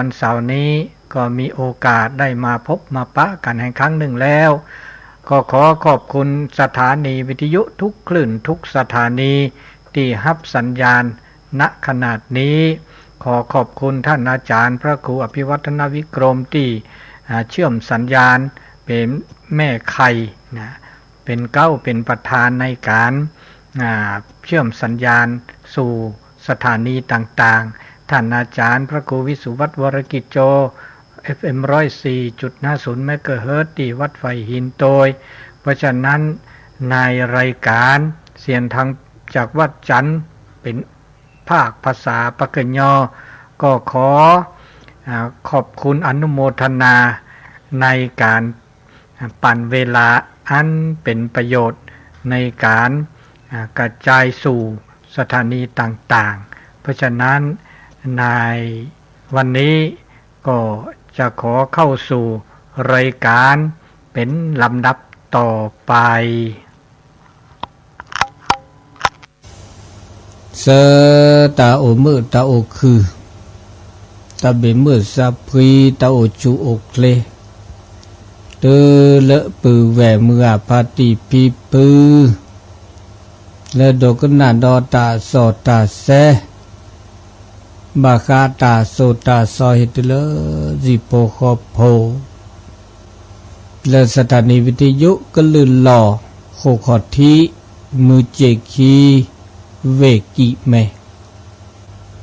วันเสาร์นี้ก็มีโอกาสได้มาพบมาปะกันอีกครั้งหนึ่งแล้ว ก็ขอขอบคุณสถานีวิทยุทุกคลื่นทุกสถานีที่รับสัญญาณณขณะนี้ ขอขอบคุณท่านอาจารย์พระครูอภิวัฒนวิกรมที่อ่าเชื่อมสัญญาณเป็นแม่ข่ายนะ เป็นเก๊าเป็นประธานในการอ่าเชื่อมสัญญาณสู่สถานีต่างๆ ท่านอาจารย์พระครูวิสุวัฒน์วรกิจโจ เอฟเอ็ม ร้อยสี่จุดห้าศูนย์เมกะเฮิรตซ์ ที่วัดไฟหินโตย เพราะฉะนั้นในรายการเสียงธรรมจากวัดจันทร์เป็นภาคภาษาปากกยอ ก็ขออ่าขอบคุณอนุโมทนาในการ ปั่นเวลาอันเป็นประโยชน์ในการอ่ากระจายสู่สถานีต่างๆ เพราะฉะนั้นในวันนี้ก็จะขอเข้าสู่รายการเป็นลำดับต่อไป ဆၢတၢ်အိၣ်မုာ်တၢ်အိၣ်ခုၣ်, တၢ်ဘၣ်မုာ်စၢ်ဖှံ, တၢ်အိၣ်ဆူၣ်အိၣ်ချ့, တုၤလၢပုၢ်ဝဲၢ်မုၢ်ဂၢ်ဖါတံၢ်ဖံဖု, လၢဒိကနၣ်ဒီးတၢ်စီတၢ်ဆှံ, ဘၣ်ဃးတၢ်စိတၢ်ဆှံဟဲတုၤလၢဟံၣ်ဖိဃီဖိ လၢစထၣ်နံၣ်ဝံၤတယုၢ်ကလုၢ်လီၢ် ဃိးခီၣ်ထံး မုၢ်စ့ၣ်ခံ ဝ့ၢ်ကံၣ်မဲ,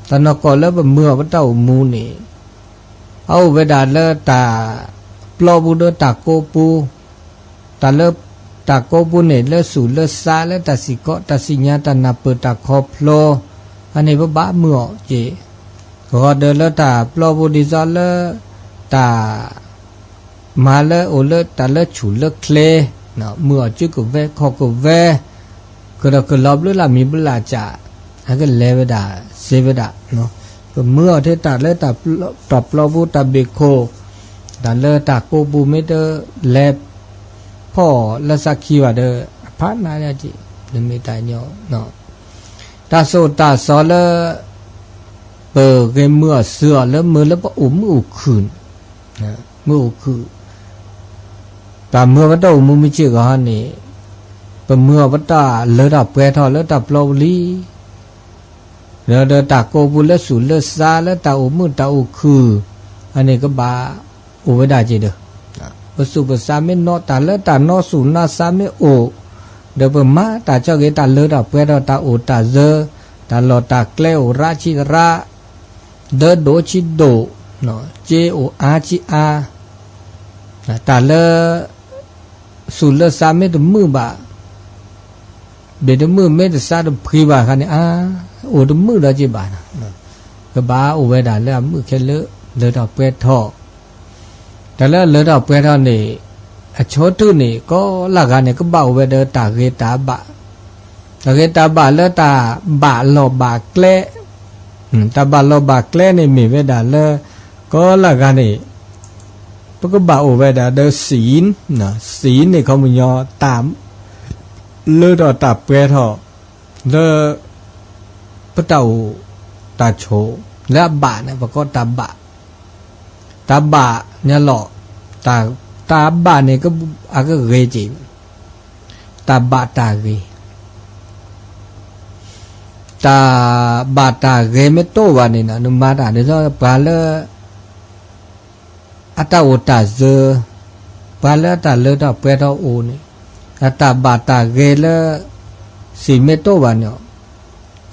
တၢ်နီၢ်ကီၢ်လၢပမုာ်အီၤပတၢ်အိၣ်မူန့ၣ် အအိၣ်ဝဲဒၣ်လၢတၢ်ပျီပူၤဒီးတၢ်ကိးပူၤ, တၢ်လၢတၢ်ကိးပူၤန့ၣ် လၢသူၣ်လၢသးလၢတၢ်စံၣ်ကီးတၢ်စံၣ်ညါတၢ်နၢ်ပၢၢ်တၢ်ခီဖျိ, အန့ၣ်ပဘၣ်မုာ်အီၤက့ၤ, ကဂီၤဒီးလၢတၢ်ပျီပူၤဒ်သိးလၢ တၢ် မၤလၢအိၣ်လၢတၢ်လၢဆူၣ်လၢချ့, မုာ်အီၤစုကဝဲၤခီၣ်ကဝဲၤ, ကဒီးကလီၤဘျၢလၢမံၤဘျၢလၢကၠး, အကလဲၤဝဲဒၣ်စ့ဝဲဒၣ်, ပမုာ်အီၤထဲတၢ်လၢတၢ်ပျီပူၤတၢ်ဘ့ၣ်ခိၣ်, တၢ်လၢတၢ်ကိးပူၤမ့ၢ်တလဲၤ ဖီၣ်လၢသးခံဘၣ်ဒီး အဖးနးဒၣ်က့ၤ, နမ့ၢ်တၢ်ညီ တၢ်စိတၢ်ဆှံလၢ ပဂ့ၤမုာ်အီၤစုာ်အီၤလၢမုာ်လၢပအိၣ်မုာ်အိၣ်ခုၣ်, မုာ်အိၣ်ခုၣ်, ပမုာ်အီၤပတၢ်အိၣ်မူမ့ၢ်စ့ၢ်ကီးန့ၣ်, ပမုာ်အီၤပတၢ်လၢတၢ်ပျီပူၤလံ, ဒီးတၢ်ကိးပူၤလၢသူၣ်လၢသးလၢတၢ်အိၣ်မုာ်တၢ်အိၣ်ခုၣ်, အန့ၣ်ကဘၣ်အိၣ်ဝဲဒၣ်က့ၤဒီး ပသူၣ်ပသးမ့ၢ်နီၢ်တၢ်လၢတၢ်နီၢ်သူၣ်နီၢ်သးမ့ၢ်အိၣ်, ဒီးပမၤတၢ်ဆိၣ်ဂ့ၤတၢ်လၢတၢ်ပှဲၤထီၣ်တၢ်အိၣ်တၢ်စၢၤ, တၢ်လီၢ်တၢ်ကျဲအိၣ်ရးဆံးရး, ဒၢဒိၣ်ဆံးဒိၣ်, စ့အိၣ်အါဆံးအါ, တၢ်လၢ သူၣ်လၢသးမ့ၢ်တမုာ်ဘၣ်, ဘၣ်တမုာ်မ့ၢ်တသးတဖှံဘၣ်ခါန့ၣ် အါ, အိၣ်တမုာ်ဒီးက့ၤဘၣ်, ကဘၣ်အိၣ်ဝဲဒၣ်လၢအမုာ်ခဲလၢာ် လၢတၢ်ပှဲၤထီၣ်, တၢ်လၢအလၢတၢ်ပှဲၤထီၣ်န့ၣ် အဆိကတၢၢ်န့ၣ် ကိးလၢဂၤန့ၣ် ကဘၣ်အိၣ်ဝဲဒီးတၢ်ဂ့ၤတၢ်ဘၣ်, တၢ်ဂ့ၤတၢ်ဘၣ်လၢတၢ်ဘၣ်လီၢ်ဘၣ်ကျဲ, တၢ်ဘၣ်လီၢ်ဘၣ်ကျဲန့ၣ်မ့ၢ်ဝဲဒၣ်လၢ ကိးလၢဂၤန့ၣ် ပကဘၣ်အိၣ်ဝဲဒၣ်ဒီး ศีล, ศีลန့ၣ် ခီပညီ တၢ်လၢထီၣ်တၢ်ပှဲၤထီၣ် လၢ ပတၢ်အိၣ်တၢ်ဆိး လၢအဘၣ်န့ၣ် ပကိးတၢ်ဘၣ်, တၢ်ဘၣ်န့ၣ်လီၤ, တၢ်ဘၣ်န့ၣ် အကဂ့ၤက့ၤ, တၢ်ဘၣ်တၢ်ဂ့ၤ, တၢ်ဘၣ်တၢ်ဂ့ၤမ့ၢ်တအိၣ်ဘၣ်န့ၣ် နမၤတၢ်ဒ်သိးပှၤလၢ အတၢ်အိၣ်တၢ်စၢၤ, ပှၤလၢအတၢ်လၢထီၣ်ပှဲၤထီၣ်အိၣ်န့ၣ်, အတၢ်ဘၣ်တၢ်ဂ့ၤလၢ စံးမ့ၢ်တအိၣ်ဘၣ်န့ၣ်, အ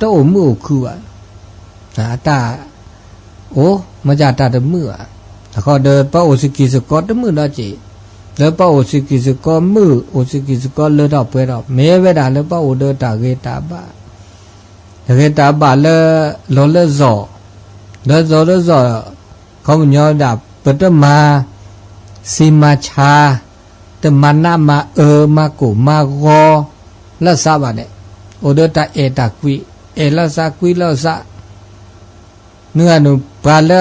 တအိၣ်မုာ်အိၣ်ခုၣ်ဘၣ်, အတၢ်အိၣ်မ့ၢ်တၢ်တမုာ်ဘၣ်, အဃိဒီးပအိၣ်စကံၢ်စကီးတမုာ်ဒီးက့ၤ, လၢပအိၣ်စကံၢ်စကီးမုာ် အိၣ်စကံၢ်စကီးလၢထီၣ်ပှဲၤထီၣ် မ့ၢ်ဝဲဒၣ်လၢပအိၣ်ဒီးတၢ်ဂ့ၤတၢ်ဘၣ် တၢ်ဂ့ၤတၢ်ဘၣ်လၢ လီၤလၢစီၤ, လၢလီၤလၢစီၤ, ခီပညီဒၣ် ပတမၤ သံမၤဆါ, တမၤနးမၤအၢ မၤကိၢ်မၤဂီၤ လၢသးဘၣ်န့ၣ်, အိၣ်ဒီးတၢ်အဲၣ်တၢ်ကွံ, အဲၣ်လၢသးကွံလၢသး နုၤဂၤနုၤ ပှၤလၢ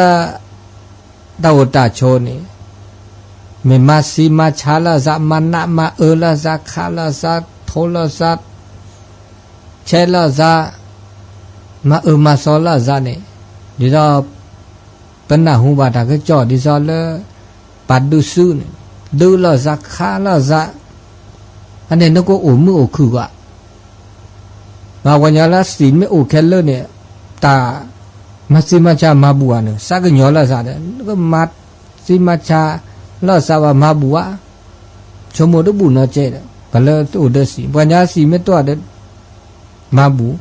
တၢ်အိၣ်တၢ်ဆိးန့ၣ်, မ့ၢ်မၤသံမၤဆါလၢသး, မၤနးမၤအၢလၢသး, ခးလၢသး, ထိလၢသး, ဆဲးလၢသး, မၤအၢမၤသီလၢသးန့ၣ်, ဒ်သိး ပနၢ်ဟူဘၣ်တၢ်ကစီၣ်ဒ်သိးလၢ ပှၤဒုးစုန့ၣ်, ဒုးလိာ်သးခးလိာ်သး, အန့ၣ်နကအိၣ်မုာ်အိၣ်ခုၣ်ဘၣ်. ပှၤကညီလၢသံးမ့ၢ်အိၣ်ခဲလၢာ်န့ၣ်, တၢ်မၤသံမၤဆါမၤဘူၣ်ဘၣ်န့ၣ် သးကညီၤလိာ်သးဒီး နကမၤသံမၤဆါလိာ်သးဘၣ်မၤဘူၣ်ဘၣ်, ဆိကမိၣ်တဘူၣ်နီတကဲးဒီး ပှၤလၢအိၣ်ဒီးသံး, ပှၤကညီသံးမ့ၢ်တအိၣ်ဒီး မၤဘူၣ်,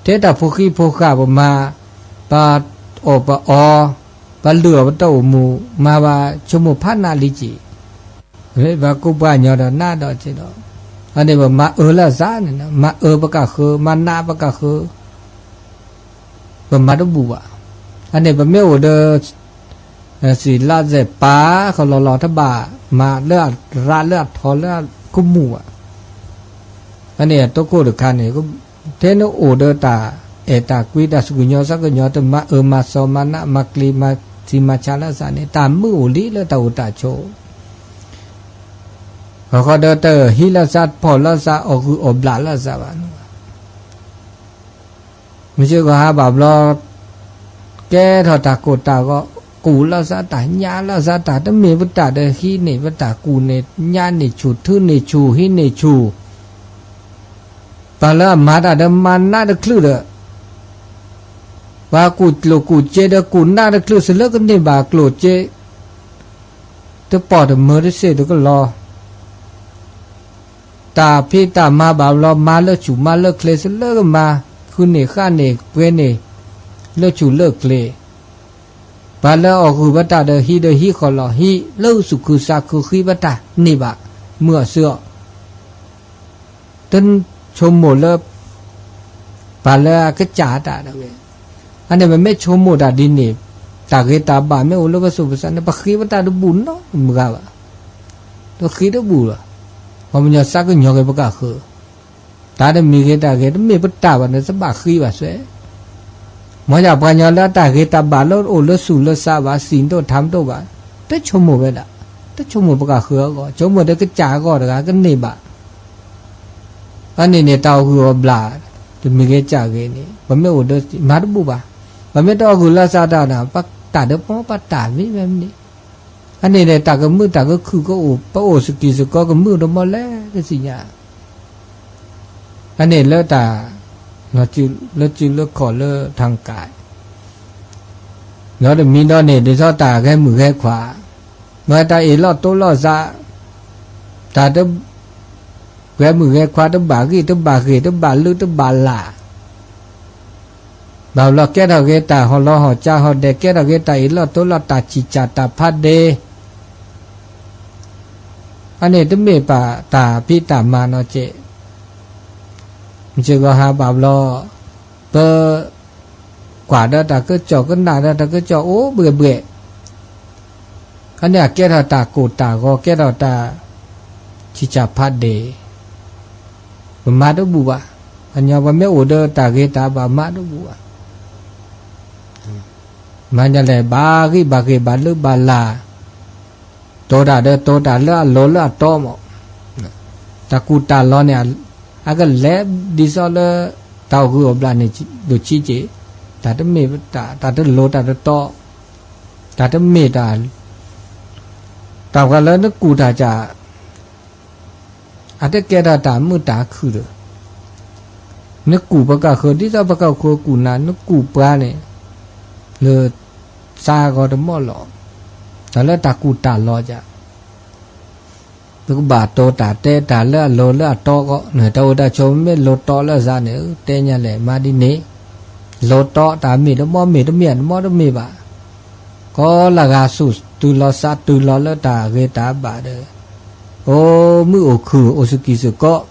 ထဲတၢ်ဖိဃံဖိဃာ်ပမၤ, ပအီၣ်ပအီ, ပလုၢ်အီၣ်ပတၢ်အိၣ်မူ, မၤဘၣ်ဆိကမိၣ်ဖးနးလံက့ၤ, ပှၤကူပှၤကညီဒီးနးဒီးက့ၤဒီး, အန့ၣ်ပမၤအၢလိာ်သးန့ၣ်, မၤအၢပကၣ်ဃၢ, မၤနးပကၣ်ဃၢ ပမၤတဘူၣ်ဘၣ်. အန့ၣ်ပမ့ၢ်အိၣ်ဒီး သံးလးသဲးပာ်ဃီလီၤလီၤ တဘၣ်မၤလၢအရးလၢအထီလၢအကမူၣ်ဘၣ်. အန့ၣ်အတိခိၣ်တခါန့ၣ်, ထဲနအိၣ်ဒီးတၢ်အဲၣ်တၢ်ကွံ တၢ်သူၣ်ကညီၤသးကညီၤ တမၤအၢမၤသီမၤနးမၤကျံၤမၤသံမၤဆါလိာ်သးန့ၣ် တၢ်မုာ်အိၣ်လံလၢတၢ်အိၣ်တၢ်ဆိး, အဃိဒီးတဟံးလိာ်သး တဖီၣ်လိာ်သး အီၣ်ဂုၢ်အီၣ်ဘျးလိာ်သးဘၣ်. မုၢ်စ့ၢ်ကီးဟါဘၣ်ဘျီ ကဲထီၣ်တၢ်ကိၢ်တၢ်ဂီၤ, ကူၣ်လိာ်သးတၢ် ညၣ်လိာ်သးတၢ်, တမ့ၢ်ပတၢ်ဒီးဟံးန့ၢ်ပတၢ်, ကူၣ်န့ၢ်ညၣ်န့ၢ်ဆူၣ်, ထုးန့ၢ်ဆူၣ်, ဟံးန့ၢ်ဆူၣ်, ပှၤလၢအမၤတၢ်ဒီးမၤနးတချုးဒီး, ပှၤကူၣ်ကျိၣ်ကူၣ်စ့ဒီး ကူၣ်နးတချုး စလၢကန့ၢ်ဘၣ်ကျိၣ်စ့ တပိာ်တမၢတစ့ၢ်တကလီၤ. တၢ်ဖံးတၢ်မၤဘၣ်ဘျီ မၤလၢဆူၣ်မၤလၢကျဲစလၢကမၤ, ဃုန့ၢ်ဃၣ်န့ၢ်ပှဲၤန့ၢ် လၢဆူၣ်လၢကျဲ, ပှၤလၢအီၣ်ဂုၢ်ပတၢ်ဒီးဟံးဒီးဟံးဃီလီၤ, ဟံးလၢသူၣ်ခုသးခု ဃံပတၢ်န့ၢ်ဘၣ်, မုာ်အီၣ်စၢၤအီၣ် တဆိကမိၣ်လၢ ပှၤလၢအကစၢ်တၢ်ဒၣ်ဝဲ, အန့ၣ်ပမ့ၢ်ဆိကမိၣ်တၢ်ဒ်န့ၣ်, တၢ်ဂ့ၤတၢ်ဘၣ်မ့ၢ်အိၣ်လၢပသူၣ်ပသးန့ၣ် ပဃ့ပတၢ်တဘူၣ်နီတမံၤဘၣ်, တဃ့တဘူၣ်လီၤ. ပှၤကညီသးကညီၤက့ၤပကၢ်ဃၢ, တၢ်တမံၤဂ့ၤတၢ်ဂ့ၤ တမ့ၢ်ပတၢ်ဘၣ်န့ၣ် တဘၣ်ဃ့ဘၣ်စွဲ မ်ယပှၤကညီလၢအတၢ်ဂ့ၤတၢ်ဘၣ်လၢအိၣ်လၢသူၣ်လၢသးဘၣ် သံးတအိၣ်ထးတအိၣ်ဘၣ်, တဆိကမိၣ်ဝဲဒၣ်, တဆိကမိၣ်ပကၢ်ဃၢအဂီၢ်, ဆိကမိၣ်ဒီးကစၢ်အဂီၢ်တဂၤကန့ၢ်ဘၣ်. အန့ၣ်န့ၣ် တၢ်အီၣ်ဂုၢ်အီၣ်ဘျၣ်, တမံၤဂ့ၤကၢ်ဂ့ၤန့ၣ် ပမ့ၢ်အိၣ်ဒီးမၤတဘူၣ်ဘၣ်. ပမ့ၢ်တအီၣ်ဂုၢ်လၢသးတၢ်န့ၣ် ပတၢ်ဒီးပတၢ်မ့ၢ်ဝဲန့ၣ်, အန့ၣ်န့ၣ် တၢ်ကမုာ်တၢ်ကခုၣ်ကအိၣ် ပအိၣ်စကံၤစကီကမုာ်တမီၢ်လဲၣ်တသ့ၣ်ညါ အန့ၣ်လၢတၢ် လၢစုလၢခီၣ်လၢထၢကၤ, ဒီးတမံၤဒီးန့ၣ် ဒ်သိးတၢ်ဂဲၤမုၢ်ဂဲၤခွါ, မ့ၢ်တၢ်အ့ၣ်လိာ်တိလိာ်သး, တၢ်တ ဂဲၤမုၢ်ဂဲၤခွါ တဘၣ်ဂံၢ်တဘၣ်ဂ့ၤ တဘၣ်လုၢ်တဘၣ်လၢ် ဘၣ်ဘျီကဲထီၣ်က့ၤတၢ်ဟီၣ်လီၤဟီၣ်ကၠါဟီၣ်ဒဲး ကဲထီၣ်က့ၤတၢ်အ့ၣ်လိာ်တိလိာ် တၢ်ဆံၣ်စၢ်တၢ်ဖးဒ့ အန့ၣ်တမ့ၢ်ဘၣ်တၢ်ဖံးတၢ်မၤနီတကဲး. မုၢ်စ့ၢ်ကီးဟါဘၣ်ဘျီ ပကွၢ်ဒီးတၢ်ကစီၣ် ကနၣ်ဒီးတၢ်ကစီၣ်အိၣ်ဘှဲၣ်ဘှဲၣ် အန့ၣ်အကဲထီၣ်တၢ်ကိၢ်တၢ်ဂီၤ ကဲထီၣ်တၢ်ဆံၣ်စၢ်ဖးဒ့ ပမၤတဘူၣ်ဘၣ်. ပှၤကညီပမ့ၢ်အိၣ်ဒီးတၢ်ဂ့ၤတၢ်ဘၣ်မၤတဘူၣ်ဘၣ်. မၤညါလဲၣ် ဘၣ်ဂံၢ်ဘၣ်ဂ့ၤ ဘၣ်လုၢ်ဘၣ်လၢ် တိၤတၢ်ဒီးတိၤတၢ်လၢအလီၢ်လၢအတီမး. တၢ်ကူၣ်တၢ်လီၤန့ၣ် အကလဲၤဒ်သိးလၢ တၢ်အိၣ်ဂုၢ်အိၣ်ဘျးန့ၣ် ဒိၣ်ဆံးက့ၤ တၢ်တမ့ၢ်တၢ် တၢ်တလိၤတၢ်တတီ တၢ်တမ့ၢ်တၢ် တၢ်ပှၤလၢနကူၣ်တၢ်စၢ် အတကဲထီၣ်တၢ်မုာ်တၢ်ခုၣ်ဒီး နကူၣ်ပကၢ်ဃၢၤ ဒ်သိးပကၢ်ဃၢၤကူၣ်နၤ နကူၣ်ပှၤန့ၣ် လၢသးဂီၤတမီၢ်လီၤ. တၢ်လၢတၢ်ကူၣ်တၢ်လီၤစၢ် ပကဘၣ်တိၤတၢ်တဲတၢ်လၢအလီၢ်လၢအတီအဂီၢ်န့ၣ် တၢ်အိၣ်တၢ်ဆိးမ့ၢ်လိၤတီလိာ်သးန့ၣ် တဲညါလဲၣ် မၤဒ်န့ၣ် လိၤတီ တၢ်မ့ၢ်တမီၢ်မ့ၢ်တမ့ၢ်တမီၢ်တမ့ၢ်ဘၣ်. ကီလၢဂၤဆူၣ်တုၤလီၤသးတုၤလီၤလၢတၢ်ဂ့ၤတၢ်ဘၣ်ဒီး အိၣ်မုာ်အိၣ်ခုၣ်အိၣ်စကံၢ်စကီး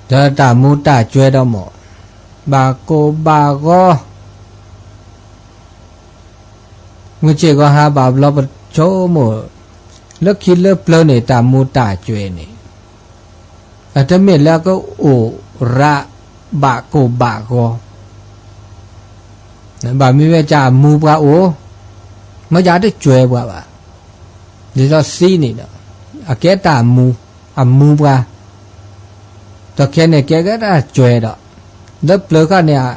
ဒီးတၢ်မူၤတၢ်ကွဲၤဒီးမး ဘၣ်ကိၢ်ဘၣ်ဂီၤ မုၢ်ဆ့ၣ်ဂီၤဟါဘၣ်ဘျီပဆိကမိၣ် လၢခံလၢပျၢၤန့ၣ် တၢ်မူၤတၢ်ကွဲၤန့ၣ် အတမ့ၢ်လၢကအိၣ်ရးဘၣ်ကိၢ်ဘၣ်ဂီၤ ဘၣ်မ့ၢ်ဝဲကၢ်အမူၤပှၤအိၣ် မ့ၢ်ကၢ်တကွဲၤပှၤဘၣ်. ဒ်သိးသံးန့ၣ်ဒီး အကဲတၢ်အမူၤ အမူၤပှၤ ဒီးခဲန့ၣ်ကဲကဲတၢ်ကွဲၤဒီး လၢပျၢၤခီန့ၣ်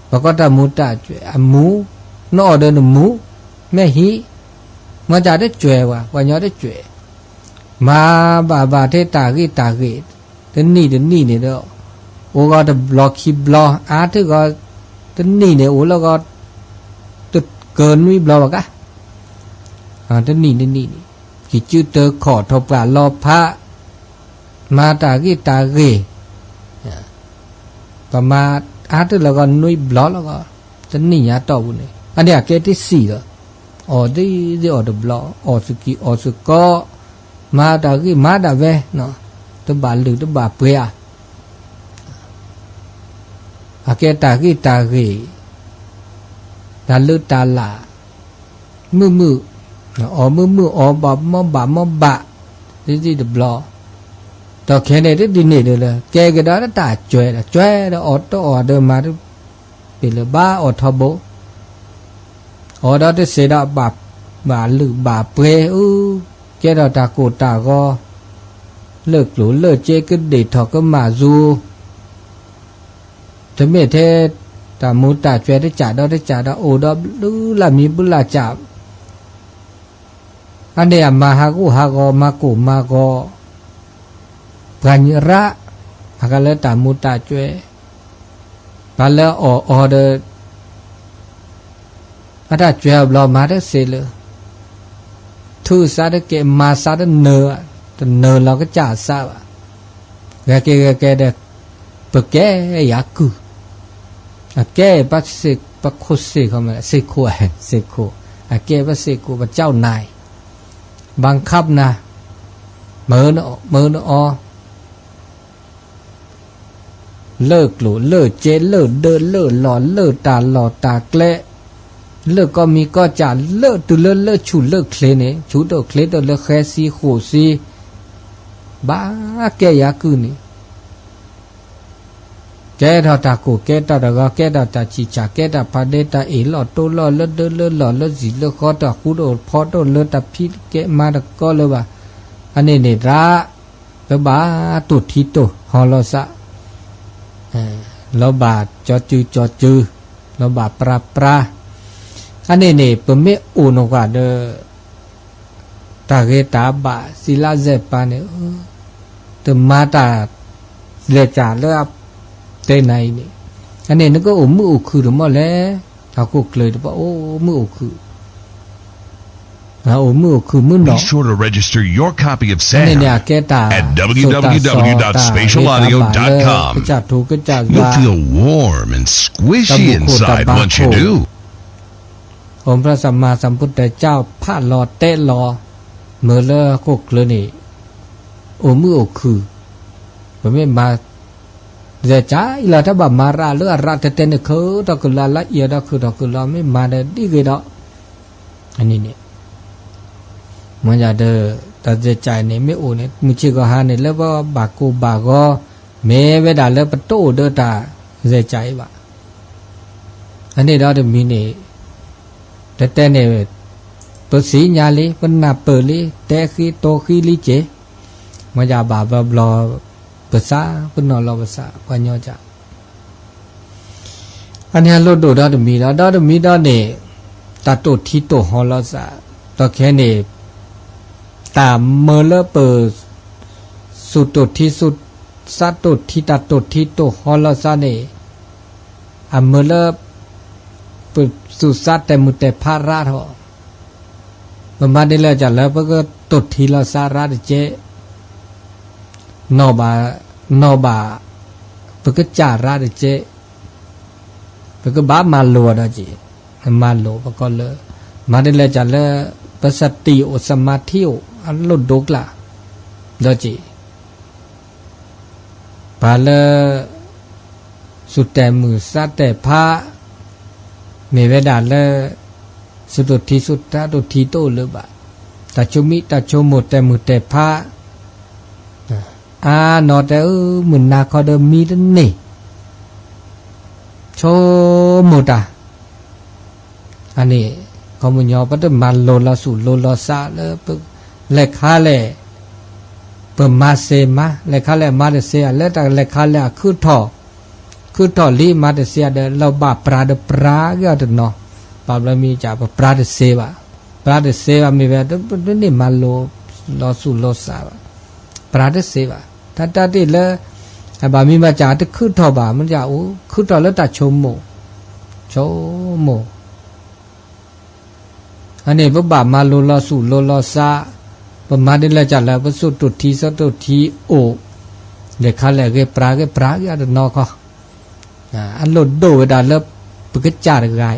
ပှၤကိးတၢ်မူၤတၢ်ကွဲၤအမူၤ, နအီၣ်ဒီးနမူၤ, မ့ၢ်ဟံး, မ့ၢ်တၢ်တကွဲၤဘၣ်, ပှၤညီတကွဲၤ, မၤဘၣ်ဘၣ်ထဲတၢ်ဂ့ၢ်တၢ်ဂ့ၢ်, တနံၣ်တနံၣ်န့ၣ်ဒီး, အိၣ်ဂီၤတဘျီခံဘျီ, အါထံဂီၤ, တနံၣ်န့ၣ်အိၣ်လၢဂီၤ, တကၢနွံဘျီဘၣ်ကါ, တနံၣ်တနံၣ်န့ၣ်, ကံၢ်စုတၢခီၣ်ထီၣ်ပှၢ်လီၤဖး, မၤတၢ်ဂ့ၢ်တၢ်ဂ့ၢ် ပမၤအါတလၢဂီၤနွံဘျီလၢဂီၤ, တနံၣ်ညါတီၢ်ပူၤန့ၣ်, အန့ၣ်အကဲတဆံးလီၤ. အီၣ်ဒ်အီၣ်တဘျီ, အီၣ်စကံးအီၣ်စကီး, မၤတၢ်ဂ့ၢ်မၤဒၣ်ဝဲ, တဘၣ်လုၢ်တဘၣ်ပှ့ၤဧါ. အကဲတၢ်ဂ့ၢ်တၢ်ဂ့ၢ်, တၢ်လုၢ်တၢ်လၢ်, မုာ်မုာ်, အီၣ်မုာ်မုာ် အီၣ်ဘၣ်မီၢ်ဘၣ်မီၢ်ဘၣ်, ဒ်တဘျီ, ဒီးခဲန့ၣ်တဒ်န့ၣ်ဒီးလၢ ကဲကဒီးတၢ်ကွဲၤဒီး ကွဲၤဒီးအီၣ်တအီၣ်ဒီးမၤ ပ့ၤလၢဘၣ်အီၣ်ထီဘိ, အီၣ်ဒီးတစဲးဒီးဘၣ်, ဘၣ်လုၢ်ဘၣ်ပှ့ၤအူ, ကဲထီၣ်တၢ်ကိၢ်တၢ်ဂီၤ, လၢကျိၣ်လၢစ့ကဒ့ၣ်ထီၣ်ကမၣ်စူၤ, တမ့ၢ်ထဲတၢ်မူၤတၢ်ကွဲၤတကးဒီးတကးဒီး အိၣ်ဒီးဘုလၢ်မံဘုလၢ်ကး, အန့ၣ်အမၤဟးဂူာ်ဟးဂီၤ မၤကိၢ်မၤဂီၤ, ပှၤညီရၣ်, အကလၢတၢ်မူၤတၢ်ကွဲၤ, ပှၤလၢအီၣ်အီၤဒီး အတၢ်ကွဲၤအဘျီမၤတစဲးလၢ ထုးစးတကဲး မၤစးတနၢၤ, တနၢၤလီၤကစၢ်စးဘၣ်, ဂဲၤကဲဂဲၤကဲဒီး ပကဲယၤကုၢ်, အကဲပစ့း ပခိၣ်စ့းခီမး စ့းခိၣ်, စ့းခိၣ်, အကဲပစ့းခိၣ် ပကၠီၣ်နၤ, ဘၣ်ခးနၤ, မၢနအီၣ် မၢနအီၣ် လၢကျိၣ်လၢစ့ လၢဒၢ လၢလီၢ် လၢတၢ်လီၢ်တၢ်ကျဲ, လၢကီၢ်မံၤကီၢ်စဲၣ် လၢတုၤလၢလၢဆူၣ်လၢချ့န့ၣ် ဆူၣ်ဒိၣ်ချ့ဒိၣ်လၢဃဲဆံဃိးဆံ, ဘၣ်ကဲယၤကုၢ်န့ၣ် ကဲထီၣ်တၢ်ကိၢ် ကဲထီၣ်တၢ်ဂီၤ ကဲထီၣ်တၢ်ဆံၣ်ဆၣ် ကဲတၢ်ဖးဒ့ တၢ်အ့ၣ်လိာ်တိလိာ် လၢဒၢလၢလီၢ် လၢစံာ်လၢဃီ တၢ်ဃူတၢ်ဖိးတအိၣ်လၢ တၢ်ဖံးကဲမၤတကီလၢၤဘၣ်. အန့ၣ်န့ၣ်ဒၣ် ပဘၣ်တိၢ်ထံတိၢ်ဟီၣ်လီၤစး, လီၤဘၣ်ကၠီစုကၠီစု, လီၤဘၣ်ပြါပြါ. အန့ၣ်န့ၣ် ပမ့ၢ်အိၣ်နီၢ်ကွၢ်ဒီး တၢ်ဂ့ၤတၢ်ဘၣ် စံးလၢစဲးပာ်န့ၣ်, တမၤတၢ်လဲၤကၢ်လၢအတဲနၤအံၤန့ၣ်, အန့ၣ်နကအိၣ်မုာ်အိၣ်ခုၣ်တမီၢ်လဲၣ်. ဟီၣ်ခိၣ်ချၢတဖၣ်အိၣ်မုာ်အိၣ်ခုၣ်, အိၣ်မုာ်အိၣ်ခုၣ်မုၢ်နီၢ်, အန့ၣ်န့ၣ် အကဲတၢ်ဆိၣ်တၢ်စီၤ တၢ်ဂ့ၤတၢ်ဘၣ်လၢ ကစၢ်ထိကစၢ်ယွၤ, တၢ်ဘူၣ်ခိၣ်တၢ်ဘါခိၣ် အိၣ်ဖျါစၢ်မၤစၢ်မူတၢ်ကၠီဖးလီၤတဲလီၤ, မ့ၢ်လၢဟီၣ်ခိၣ်ချၢန့ၣ် အိၣ်မုာ်အိၣ်ခုၣ်, ပမ့ၢ်မၤ စဲးကၠၤအံၤလီၤ တၢ်ဘၣ်မၤရၣ်လၢအရၣ်တဲတဲန့ၣ် ခုးထီၣ်ကလၢ်လၢအံၤဒီး ခုးထီၣ်ကလၢ် မ့ၢ်မၤဒီးဒ်ဂ့ၤဒီး, အန့ၣ်န့ၣ် မ့ၢ်ယၤဒီး တၢ်စဲးကၠၤအံၤန့ၣ် မ့ၢ်အိၣ်န့ၣ် မုၢ်ဆ့ၣ်ဂီၤဟါန့ၣ် လၢပဘၣ်ကိၢ်ဘၣ်ဂီၤ မ့ၢ်ဝဲဒၣ်လၢပတအိၣ်ဒီးတၢ်စဲးကၠၤအံၤဘၣ်. အန့ၣ်ဒီးတမံၤန့ၣ် တဲတဲန့ၣ် ပသ့ၣ်ညါလံ ပနၢ်ပၢၢ်လံ တဲဃံတိၤဃံလံက့ၤ, မ့ၢ်ယၤဘၣ်ဘျီဘျီ ပသး ပနီၢ်လီၤပသး ပှၤညီကၠၢ် အန့ၣ်အလိၣ်ဒိၣ်ဒီတမံၤဒီး ဒီတမံၤဒီးန့ၣ် တၢ်တိာ်ထံတိာ်ဟီၣ်လီၤစး ဒီးခဲန့ၣ် တၢ်မၢလၢပ သူၣ်တိာ်ထံသူၣ် သးတိာ်ထံ တၢ်တိာ်ထံတိာ်ဟီၣ်လီၤစးန့ၣ် အမၢလၢ ပသူၣ်သးတဲာ်မုၢ်တဲာ်ဖးရၣ်ထီၣ် ပမၤဒ်လဲၣ်ကၢ်လၢပကတိာ်ထံလီၤစးရၣ်တကဲး နီၢ်ဘၣ် နီၢ်ဘၣ် ပကစၢ်ရၣ်တကဲး ပကဘၣ်မၤလိာ်ဒီးက့ၤ မၤလိာ်ပကီၢ်လၢ မၤဒ်လဲၣ်ကၢ်လၢ ပသတံၢ်အိၣ် သမါထံအိၣ် အလိၣ်ဒိကျါ ဒီးက့ၤ ပှၤလၢ သူၣ်တဲာ်မုၢ်သးတဲာ်ဖး မ့ၢ်ဝဲဒၣ်လၢ သူၣ်တိာ်ထံ သူၣ်တၢ်တိာ်ထံတအိၣ်လၢၤဘၣ်. တၢ်ဆိမိၣ် တၢ်ဆိကမိၣ်တဲာ်မုၢ်တဲာ်ဖး အါနီၢ်တဲအၢ မုၢ်နၤခီဒီးမံတန့ၢ် ဆိကမိၣ်တၢ် အန့ၣ် ခီပညီ ပတမၤလိာ်လီၤသူၣ်လိာ်လီၤသးလၢ လဲၤခါလဲၣ် ပမၤစ့မၤ လဲၤခါလဲၣ်မၤတစ့ လၢတၢ်လဲၤခါလဲၣ်အခုၣ်ထီၣ် ခ ပုၢ်ထီၣ်လံမၤတစ့ဒီး လီၤဘၣ်ပြးဒီးပြးက့ၤအီၤတနီၤ, ဘၣ်ဘျီမ့ၢ်ကပပြးတစ့ဘၣ်, ပြးတစ့ဘၣ်မ့ၢ်ဝဲ တန့ၢ်မၤလိလီၤစူၣ်လီၤစးဘၣ်, ပြးတစ့ဘၣ်, တၢ်တၢ်တ့ၢ်လၢ ဘၣ်မံၤဘၣ်စၢ်တခုၣ်ထီၣ်ဘၣ် မ့ၢ်အိၣ်ခုၣ်ထီၣ်လၢတၢ်ဆိကမိၣ်, ဆိကမိၣ် အန့ၣ် ပဘၣ်မၤလိလီၤစူၣ်လိၤလီၤစး, ပမၤဒ်လဲၣ်ကလဲၣ် ပစိာ်တိၢ်ထံစိာ်တိၢ်ထံအိၣ်, လဲၤခါလဲၣ်ဂ့ၤပြးဂ့ၤပြးဂ့ၤအတနီၤခီ, အလိၣ်ဒိၣ်ဝဲဒၣ်လၢ ပကစၢ်တဂၤအံ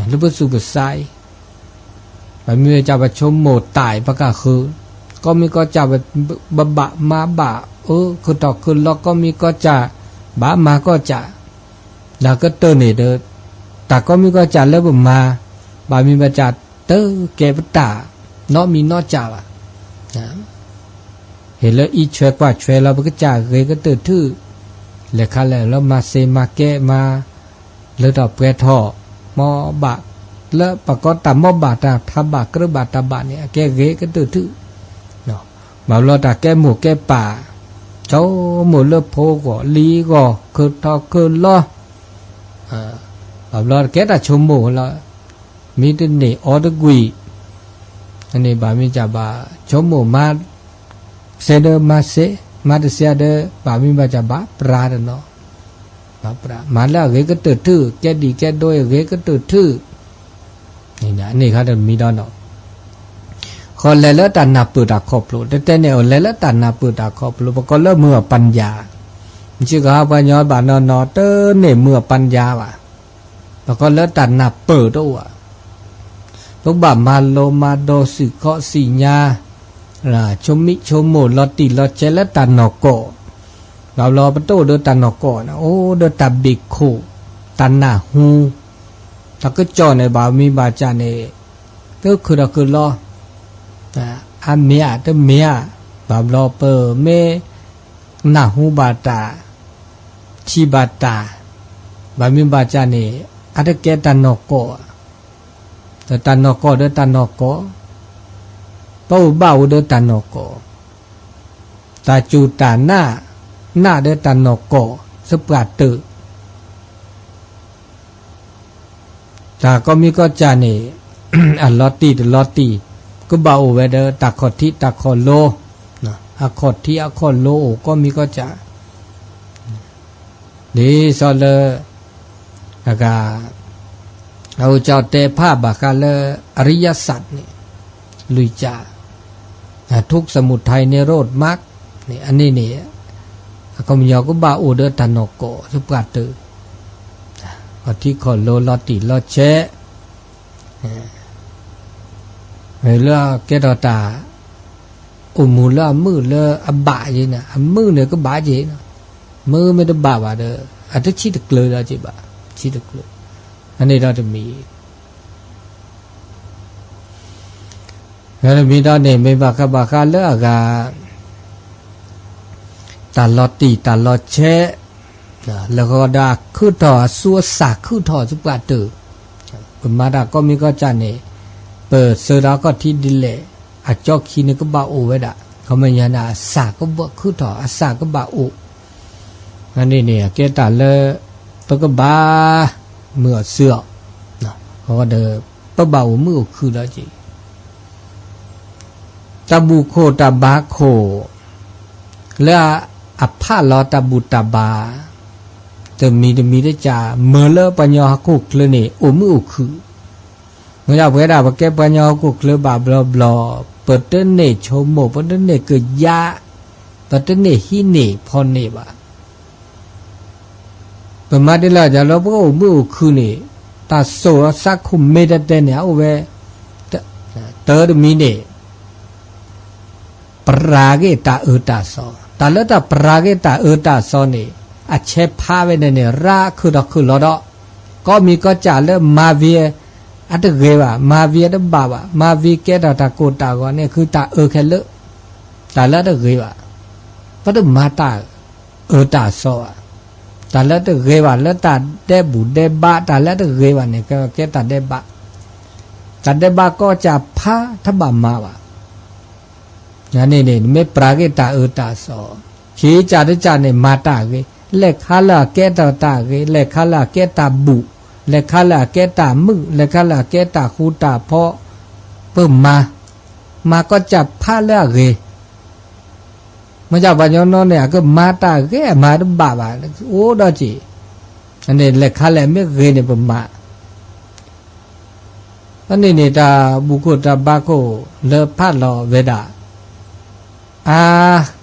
ၤ, လၢပသူၣ်ပသးအံၤ, ပမ့ၢ်ကပဆိကမိၣ်တၢ်အံၤ ပကဃု, ကီၢ်မ့ၢ်ကီၢ်စၢ် ပဘၣ်မၤဘၣ်အၢ ခုၣ်ထီၣ်ခုၣ်လီၤ ကီၢ်မ့ၢ်ကီၢ်စၢ်, ဘၣ်မၤကီၢ်စၢ် ဒီးကတၢၢ်န့ၣ်ဒီး တၢ်ကီမံၤကီၢ်စၢ်လၢပမၤ, ဘၣ်မံၤဘၣ်စၢ်တကဲပတၢ်နီတမံၤနီတစဲးဘၣ်. ဟ့ၣ်လၢအံးဆွဲကွၢ်ဆွဲလီၤပကစၢ်ဂ့ၤကတၢၢ်ထူၣ်, လဲၤခါလဲၣ်လၢမၤစ့မၤကဲမၤ, လၢထီၣ်ပှဲၤထီၣ်, မ်ဘၣ်, လၢပကိးတၢ်မ်ဘၣ်တၢ်ထးဘၣ်ကြၢးဘၣ်တၢ်ဘၣ်န့ၣ် အကဲဂ့ၤကတၢၢ်ထူၣ် ဘၣ်ဘျီတၢ်ကဲမိၢ်ကဲပၢ်, ဆိကမိၣ်လၢဖိဂီၢ်လံၤဂီၢ် ခုၣ်ထီၣ်ခုၣ်လီၤ, ဘၣ်ဘျီတကဲတၢ်ဆိကမိၣ်လီၤ. မ့ၢ်တန့ၢ်အီတကွံာ်, အန့ၣ်ဘၣ်မ့ၢ်စၢ်ဘၣ်ဆိကမိၣ်မၤ, စဲဒီးမၤစ့, မၤတစဲဒီး ဘၣ်မ့ၢ်ဘၣ်စၢ်ဘၣ်ပြးတနီၤ, မၤလၢအဂ့ၤကတၢၢ်ထူၣ် ကဲဒံၣ်ကဲဒိအဂ့ၤကတၢၢ်ထူၣ် န့ၣ်ခါတမံၤဒီးနီၤ, ဃီလဲၤလၢတၢ်နၢ်ပၢၢ်တၢ်ခီဖျိ တတဲန့ၣ်အလဲၤလၢတၢ်နၢ်ပၢၢ်တၢ်ခီဖျိ ပကိးလၢမုာ်အပၢ်ယၤ, မ့ၢ်စ့ၢ်ကီးပှၤကညီဘၣ်နီၢ်နီၢ် တန့ၢ်မုာ်အပၢ်ယၤဘၣ်, ပကိးလၢတၢ်နၢ်ပၢၢ်တအိၣ်ဘၣ်, ပဘၣ်မၤလိမၤဒိးစံၣ်ခီစံၣ်ညါ, ဆိမိၣ်ဆိကမိၣ်လီၤတံၢ်လီၤဆဲးလၢတၢ်နီၢ်ကီၢ်, ဘၣ်ဘျီပတအိၣ်ဒီးတၢ်နီၢ်ကီၢ်န့ၣ် အိၣ်ဒီးတၢ်ဘ့ၣ်ခိၣ်, တၢ်နၢ်ဟူ, တၢ်ကစီၣ်န့ၣ် ဘၣ်မံၤဘၣ်စၢ်န့ၣ် တခုၣ်ထီၣ်ခုၣ်လီၤ, အါမ့ၢ်ဧါ တမ့ၢ်ဧါ, ဘၣ်ဘျီပမ့ၢ်နၢ်ဟူဘၣ်တၢ်, ထံၣ်ဘၣ်တၢ်, ဘၣ်မံၤဘၣ်စၢ်န့ၣ် အတကဲတၢ်နီၢ်ကီၢ်, တၢ်နီၢ်ကီၢ်ဒီးတၢ်နီၢ်ကီၢ်, ပအိၣ်ဘၣ်အိၣ်ဒီးတၢ်နီၢ်ကီၢ်, တၢ်စူၢ်တၢ်နာ်, နာ်ဒီးတၢ်နီၢ်ကီၢ် သပှၢ်တၢၢ် တၢ်ကီမံၤကီၢ်စၢ်န့ၣ် အလီၤတံၢ်တလီၤတံၢ် ကဘၣ်အိၣ်ဝဲဒီးတၢ်ခီၣ်ထံးတၢ်ခီၣ်လိ, အခီၣ်ထံးအခီၣ်လိအိၣ်ကီမံၤကီၢ်စၢ်, ဒ်သိးလၢ အဂၤ အဝဲကတဲဖးဘၣ်ဃးလၢ အရိယသၢတ်ၣ်န့ၣ် လွံၢ်ကၢ် အထုကၢ် သမုဒယ နိရောဓ မၢၵ်ၣ်န့ၣ် အန့ၣ်န့ၣ် အခီပညီကဘၣ်အိၣ်ဒီးတၢ်နီၢ်ကီၢ်သပှၢ်တၢၢ်, ခီၣ်ထံးခီၣ်လိလီၤတံၢ်လီၤဆဲး, လၢအကဲထီၣ်တၢ် အိၣ်မူလၢအမုာ်လၢအဘၣ်က့ၤန့ၣ် အမုာ်န့ၣ်ကဘၣ်က့ၤ, မုာ်မ့ၢ်တဘၣ်ဘၣ်ဒီး အတဆံးတကျၢၤဒီးက့ၤဘၣ်, ဆံးတကျၢၤ, အန့ၣ်ဒီးတမံၤ တမံၤဒီးန့ၣ် မ့ၢ်ဘၣ်ဃးဘၣ်ဃးလၢအဂၤ တၢ်လီၤတံၢ်တၢ်လီၤဆဲး, လၢဃီဒီးအခုၣ်ထီၣ်အသူအသၣ်ခုၣ်ထီၣ်သပှၢ်တၢၢ်, ပမၤတၢ်ကီမံၤကီၢ်စၢ်န့ၣ် ပစၢၤတၢ်ခီၣ်ထံးဒ်လဲၣ်, အကၠီခံန့ၣ်ကဘၣ်အိၣ်ဝဲဒၣ်, ခီမ့ၢ်ညါန့ၣ် အသၣ်ကဘၣ်ခုၣ်ထီၣ် အသၣ်ကဘၣ်အိၣ်, အန့ၣ်န့ၣ် အကဲတၢ်လၢ ပကဘၣ်မုာ်အီၤစၢၤအီၤ, အဃိဒီး ပဘၣ်အိၣ်မုာ်အိၣ်ခုၣ်ဒီးက့ၤ တၢ်ဘူၣ်ခိၣ်တၢ်ဘါခိၣ် လၢအဖးလီၤတၢ်ဘူၣ်တၢ်ဘါ တမံၤတမံၤတကး မၢလၢပှၤကညီဟီၣ်ခိၣ်ချၢန့ၣ် အိၣ်မုာ်အိၣ်ခုၣ်, မ့ၢ်ဒၣ်ပဝဲဒၣ်ပကဲပှၤကညီဟီၣ်ခိၣ်ချၢဘၣ်ဘျီဘျီ ပတန့ၢ်ဆိကမိၣ် ပတန့ၢ်ကယါ, ပတန့ၢ်ဟံးန့ၢ်ဖီၣ်န့ၢ်ဘၣ် ပမၤဒ်လဲၣ်ဒ်လဲၣ် ပကအိၣ်မုာ်အိၣ်ခုၣ်န့ၣ် တၢ်စိာ်အသးခိၣ်မ့ၢ်တၢ်တဲန့ၣ် အအိၣ်ဝဲ တၢ်တမံၤန့ၣ် ပြးဂ့ၤတၢ်အၢတၢ်သီ, တၢ်လၢတၢ်ပြးဂ့ၤတၢ်အၢတၢ်သီန့ၣ် အဆဲးဖးဝဲန့ၣ်န့ၣ် ရၤခုၣ်ထီၣ်ခုၣ်လီၤဒီး ကီၢ်မံၤကီၢ်စၢ်လၢမၤဝံၤ အတဂ့ၤဘၣ်, မၤဝံၤအတဘၣ်ဘၣ်, မၤဝံၤကဲထီၣ်တၢ်ကိၢ်တၢ်ဂီၤန့ၣ် ဃုတၢ်အၢခဲလၢာ်, တၢ်လၢအတဂ့ၤဘၣ်, ပတမၤတၢ်အၢတၢ်သီဘၣ်, တၢ်လၢတဂ့ၤဘၣ် လၢတၢ်ဒဲးဘူၣ်ဒဲးဘး တၢ်လၢတဂ့ၤဘၣ်န့ၣ် ကဲတၢ်ဒဲးဘး, တၢ်ဒဲးဘးကီၢ်စၢ်ဖးတဘၣ်မၤဘၣ် န့ၣ်န့ၣ် မ့ၢ်ပြးဂ့ၤတၢ်အၢတၢ်သီ, ခံကၢ်တကၢ်န့ၣ် မၤတၢ်ဂ့ၤ, လဲၤခါလၢအကဲထီၣ်တၢ်ဂ့ၤ, လဲၤခါလၢအကဲတၢ်ဘူၣ်, လဲၤခါလၢအကဲတၢ်မုာ်, လဲၤခါလၢအကဲတၢ်ဃူတၢ်ဖိး, ပမၤ, မၤကီၢ်စၢ်ဖးလၢအဂ့ၤ, မ့ၢ်ဒ်ပှၤကညီနီၢ်န့ၣ် အကမၤတၢ်ဂ့ၤ အမၤတဘၣ်ဘၣ်, အိၣ်ဒီးက့ၤ, န့ၣ်လဲၤခါလၢအမ့ၢ်ဂ့ၤန့ၣ် ပမၤ အန့ၣ်န့ၣ် တၢ်ဘူၣ်ခိၣ်တၢ်ဘါခိၣ်လၢဖးလီၤဝဲဒၣ် အါ,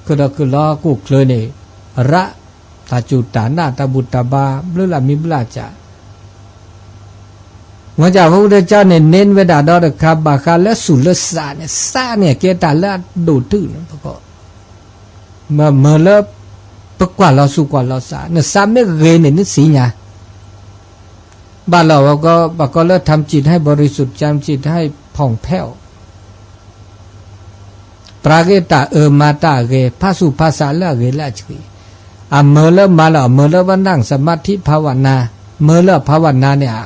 ခုၣ်ဒီးခုၣ်လီၤ ဟီၣ်ခိၣ်ချၢန့ၣ် ရး, တၢ်စူၢ်တၢ်နာ် တၢ်ဘူၣ်တၢ်ဘါ ဘျုးလၢမံဘျုးလၢကၢ်, မ့ၢ်ဒ်ပဝဲဒၣ်ကၠီန့ၣ် နဲၣ်ဝဲဒၣ်ဒီးတခါ ဘၣ်ဃးလၢသူၣ်လၢသးန့ၣ် သးန့ၣ်အကဲတၢ်လၢအဒိၣ်တုာ်န့ၣ် ပကီး မ့ၢ်လၢ ပကွၢ်လီၤသူၣ်ကွၢ်လီၤသး နသးမ့ၢ်ဂ့ၤန့ၣ် နသ့ၣ်ညါ ဘၣ်လီၤ ပှၤကိးလၢ ทำจิตให้บริสุทธิ์ ทำจิตให้ผ่องแผ้ว ပျၢ်က့ၤတၢ်အၢ မၤတၢ်အဂ့ၤ ဖးသူၣ်ဖးသးလၢအဂ့ၤလၢအဆှံ, အမၢလၢမၤလီၤ အမၢလၢပနၢ် สมาธิ ภาวนา မၢလၢ ภาวนา န့ၣ်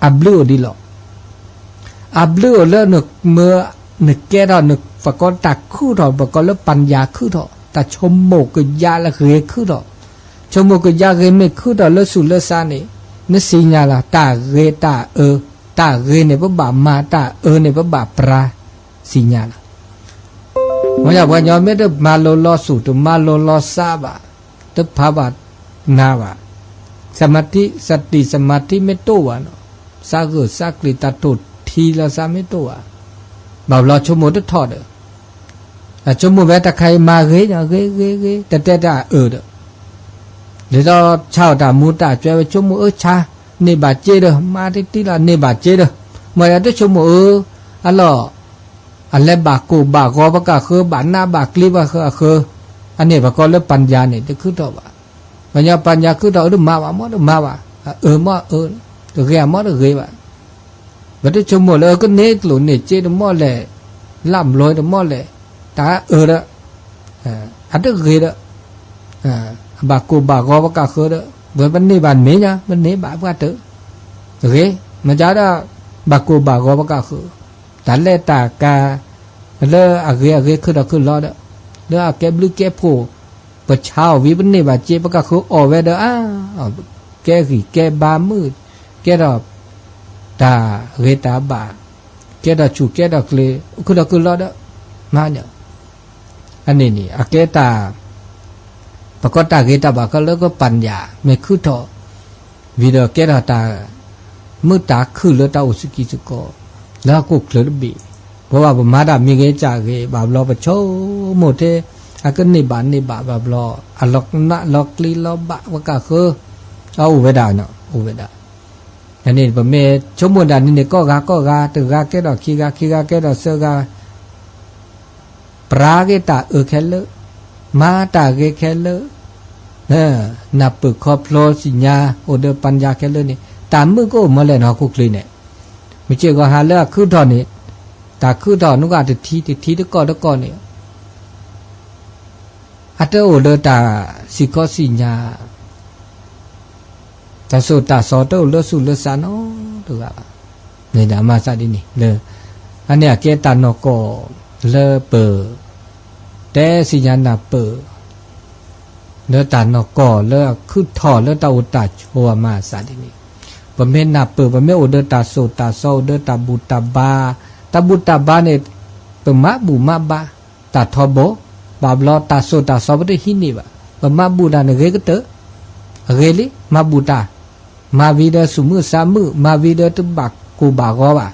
အဘျုးအိၣ်ဒ်လီၤ. အဘျုးအိၣ်လၢနမၢ နကဲထီၣ် ပကိးတၢ်ခုၣ်ထီၣ် ပကိးလၢ ပၢ်ယၢ် ခုၣ်ထီၣ် တၢ်ဆိကမိၣ်ကယါလၢဂ့ၤခုၣ်ထီၣ်, ဆိကမိၣ်ကယါဂ့ၤမ့ၢ်ခုၣ်ထီၣ်လၢသူၣ်လၢသးန့ၣ် နသ့ၣ်ညါလီၤ တၢ်ဂ့ၤတၢ်အၢ, တၢ်ဂ့ၤန့ၣ် ပဘၣ်မၤ တၢ်အၢန့ၣ် ပဘၣ်ပျၢ် သ့ၣ်ညါလီၤ. မ့ၢ်ဒ်ပှၤကညီမ့ၢ်တမၤလိလီၤသူၣ် တမၤလိလီၤသးဘၣ်, တဖးဘၣ်နၤဘၣ်, သတိ သမာဓိ မ့ၢ်တအိၣ်ဘၣ်နီၤ, သးဂုာ်သးကျံၤ တၢ်ထိၣ်ထံလီၤသးမ့ၢ်တအိၣ်ဘၣ်, ဘၣ်ဘျီဆိကမိၣ်တထီၣ်ဒီး အဆိကမိၣ်ဝဲတၢ်ခါအံၤမၤဂ့ၤ ဂ့ၤဂ့ၤဂ့ၤ တတဲတၢ်အၢဒီး ဒ်သိးဆါအီၣ်တၢ်မူတၢ်စဲးဝဲ ဆိကမိၣ်အၢဆါ, န့ၢ်ဘၣ်စ့ဒီး မၤတံၢ်တံၢ်လီၤ န့ၢ်ဘၣ်စ့ဒီး, မ့ၢ်ယတဆိကမိၣ်အၢ, အလီၢ်, အလဲၤဘၣ်ကိၢ်ဘၣ်ဂီၤပကဃၢ ဘၣ်နးဘၣ်ကျံၤပကဃၢ, အန့ၣ်ပကိးလၢ ပၢ်ယၢ် န့ၣ် တခုထီၣ်ဘၣ်. ပှၤကညီ ပၢ်ယၢ် ခုထီၣ်အၢတမၤဘၣ် မ့ၢ်တမၤဘၣ်, အၢမ့ၢ်အၢ, တဂ့ၤမ့ၢ်တဂ့ၤဘၣ်. ပတဆိကမိၣ်လၢအကန့ၢ်ကျိၣ်န့ၢ်စ့တမ့ၢ်လဲၣ်, လၢမလွဲတမ့ၢ်လဲၣ်, တၢ်အၢဒီး အတဂ့ၤဒီး အဘၣ်ကိၢ်ဘၣ်ဂီၤပကဃၢဒီး ပှၤပန့ၢ်ဘၣ်မ့ၢ်ညါ ပန့ၢ်ဘၣ်ပှၤတၢၢ်, တဂ့ၤ, မ့ၢ်ဒ်ဒီး ဘၣ်ကိၢ်ဘၣ်ဂီၤပကဃၢ, တၢ်လဲၤတၢ်ကၤ လၢအဂ့ၤအဂ့ၤ ခုၣ်ထီၣ်ခုၣ်လီၤဒီး လၢအကဲဘျုးကဲဖှိၣ် ပဆါအီၣ်ဝံၤ ပန့ၢ်ဘၣ်စ့ ပကဃၢအီၣ်ဝဲဒီး အါ, ကဲဂံၢ်ကဲဘါမုာ်, ကဲထီၣ် တၢ်ဂ့ၤတၢ်ဘၣ်, ကဲထီၣ်ဆူၣ်ကဲထီၣ်ကျဲၤ ခုၣ်ထီၣ်ခုၣ်လီၤဒီး မၤညါ အန့ၣ်န့ၣ် အကဲတၢ် ပကိးတၢ်ဂ့ၤတၢ်ဘၣ်ခဲလၢာ် ကပၢ်ယၢ် မ့ၢ်ခုၣ်ထီၣ် ဝံၤဒီးကဲထီၣ်တၢ် မုာ်တၢ်ခုၣ်လၢတၢ်အိၣ်သကိးသကိး လၢဟီၣ်ခိၣ်ချၢတဘ့ၣ်, ပဝဲပမၤတၢ်မံၤဂ့ၤကၢ်ဂ့ၤ ဘၣ်ဘျီပဆိကမိၣ်ထဲ အကန့ၢ်ဘၣ်န့ၢ်ဘၣ်ဘၣ်ဘျီ အလီၤနးလီၤကျံၤလီၤဘၣ်ပကဃၢ အအိၣ်ဝဲဒၣ် အိၣ်ဝဲဒၣ် အန့ၣ် ပမ့ၢ်ဆိကမိၣ်ဒၣ်န့ၣ်န့ၣ် ကိးဂၤကိးဂၤ တဂၤကဲထီၣ်ခံဂၤ ခံဂၤကဲထီၣ်သၢဂၤ ပျၢ်က့ၤတၢ်အၢခဲလၢာ်, မၤတၢ်ဂ့ၤခဲလၢာ်, နၢ်ပၢၢ်ခီဖျိသ့ၣ်ညါ အိၣ်ဒီးပၢ်ယၢ်ခဲလၢာ်န့ၣ် တၢ်မုာ်ကအိၣ်မ့ၢ်လဲၣ်န့ၣ် ဟီၣ်ခိၣ်ချၢန့ၣ်, မုၢ်ဆ့ၣ်ဂီၤဟါလၢအခုၣ်ထီၣ်န့ၣ်, တၢ်ခုၣ်ထီၣ်နုာ်ဂၤတထံတထံတကီၢ်တကီၢ်န့ၣ် အတအိၣ်ဒီးတၢ်စံၣ်ခီစံၣ်ညါ တၢ်သိၣ်တၢ်သီတအိၣ်လၢသူၣ်လၢသးနီတဂၤဘၣ်. မၤသးဒ်န့ၣ်လၢ အန့ၣ်အကဲတၢ်နီၢ်ကီၢ်လၢပ တဲသ့ၣ်ညါနၢ်ပၢၢ် လၢတၢ်နီၢ်ကီၢ်လၢအခုၣ်ထီၣ်လၢတၢ်အိၣ်တၢ်ဆိးအမၤသးဒ်န့ၣ်, ပမ့ၢ်နၢ်ပၢၢ် ပမ့ၢ်အိၣ်ဒီးတၢ်သိၣ်တၢ်သီ အိၣ်ဒီးတၢ်ဘူၣ်တၢ်ဘါ, တၢ်ဘူၣ်တၢ်ဘါန့ၣ် ပမၤဘူၣ်မၤဘါ တၢ်ထီဘိ, ဘၣ်ဘျီတၢ်သိၣ်တၢ်သီပတဟံးန့ၢ်ဘၣ်, ပမၤဘူၣ်တၢ်န့ၣ်ဂ့ၤကတၢၢ်, အဂ့ၤလံ မၤဘူၣ်တၢ်, မၤဝံၤဒီးသူၣ်မုာ်သးမုာ် မၤဝံၤဒီးတဘၣ်ကိၢ်ဘၣ်ဂီၤဘၣ်,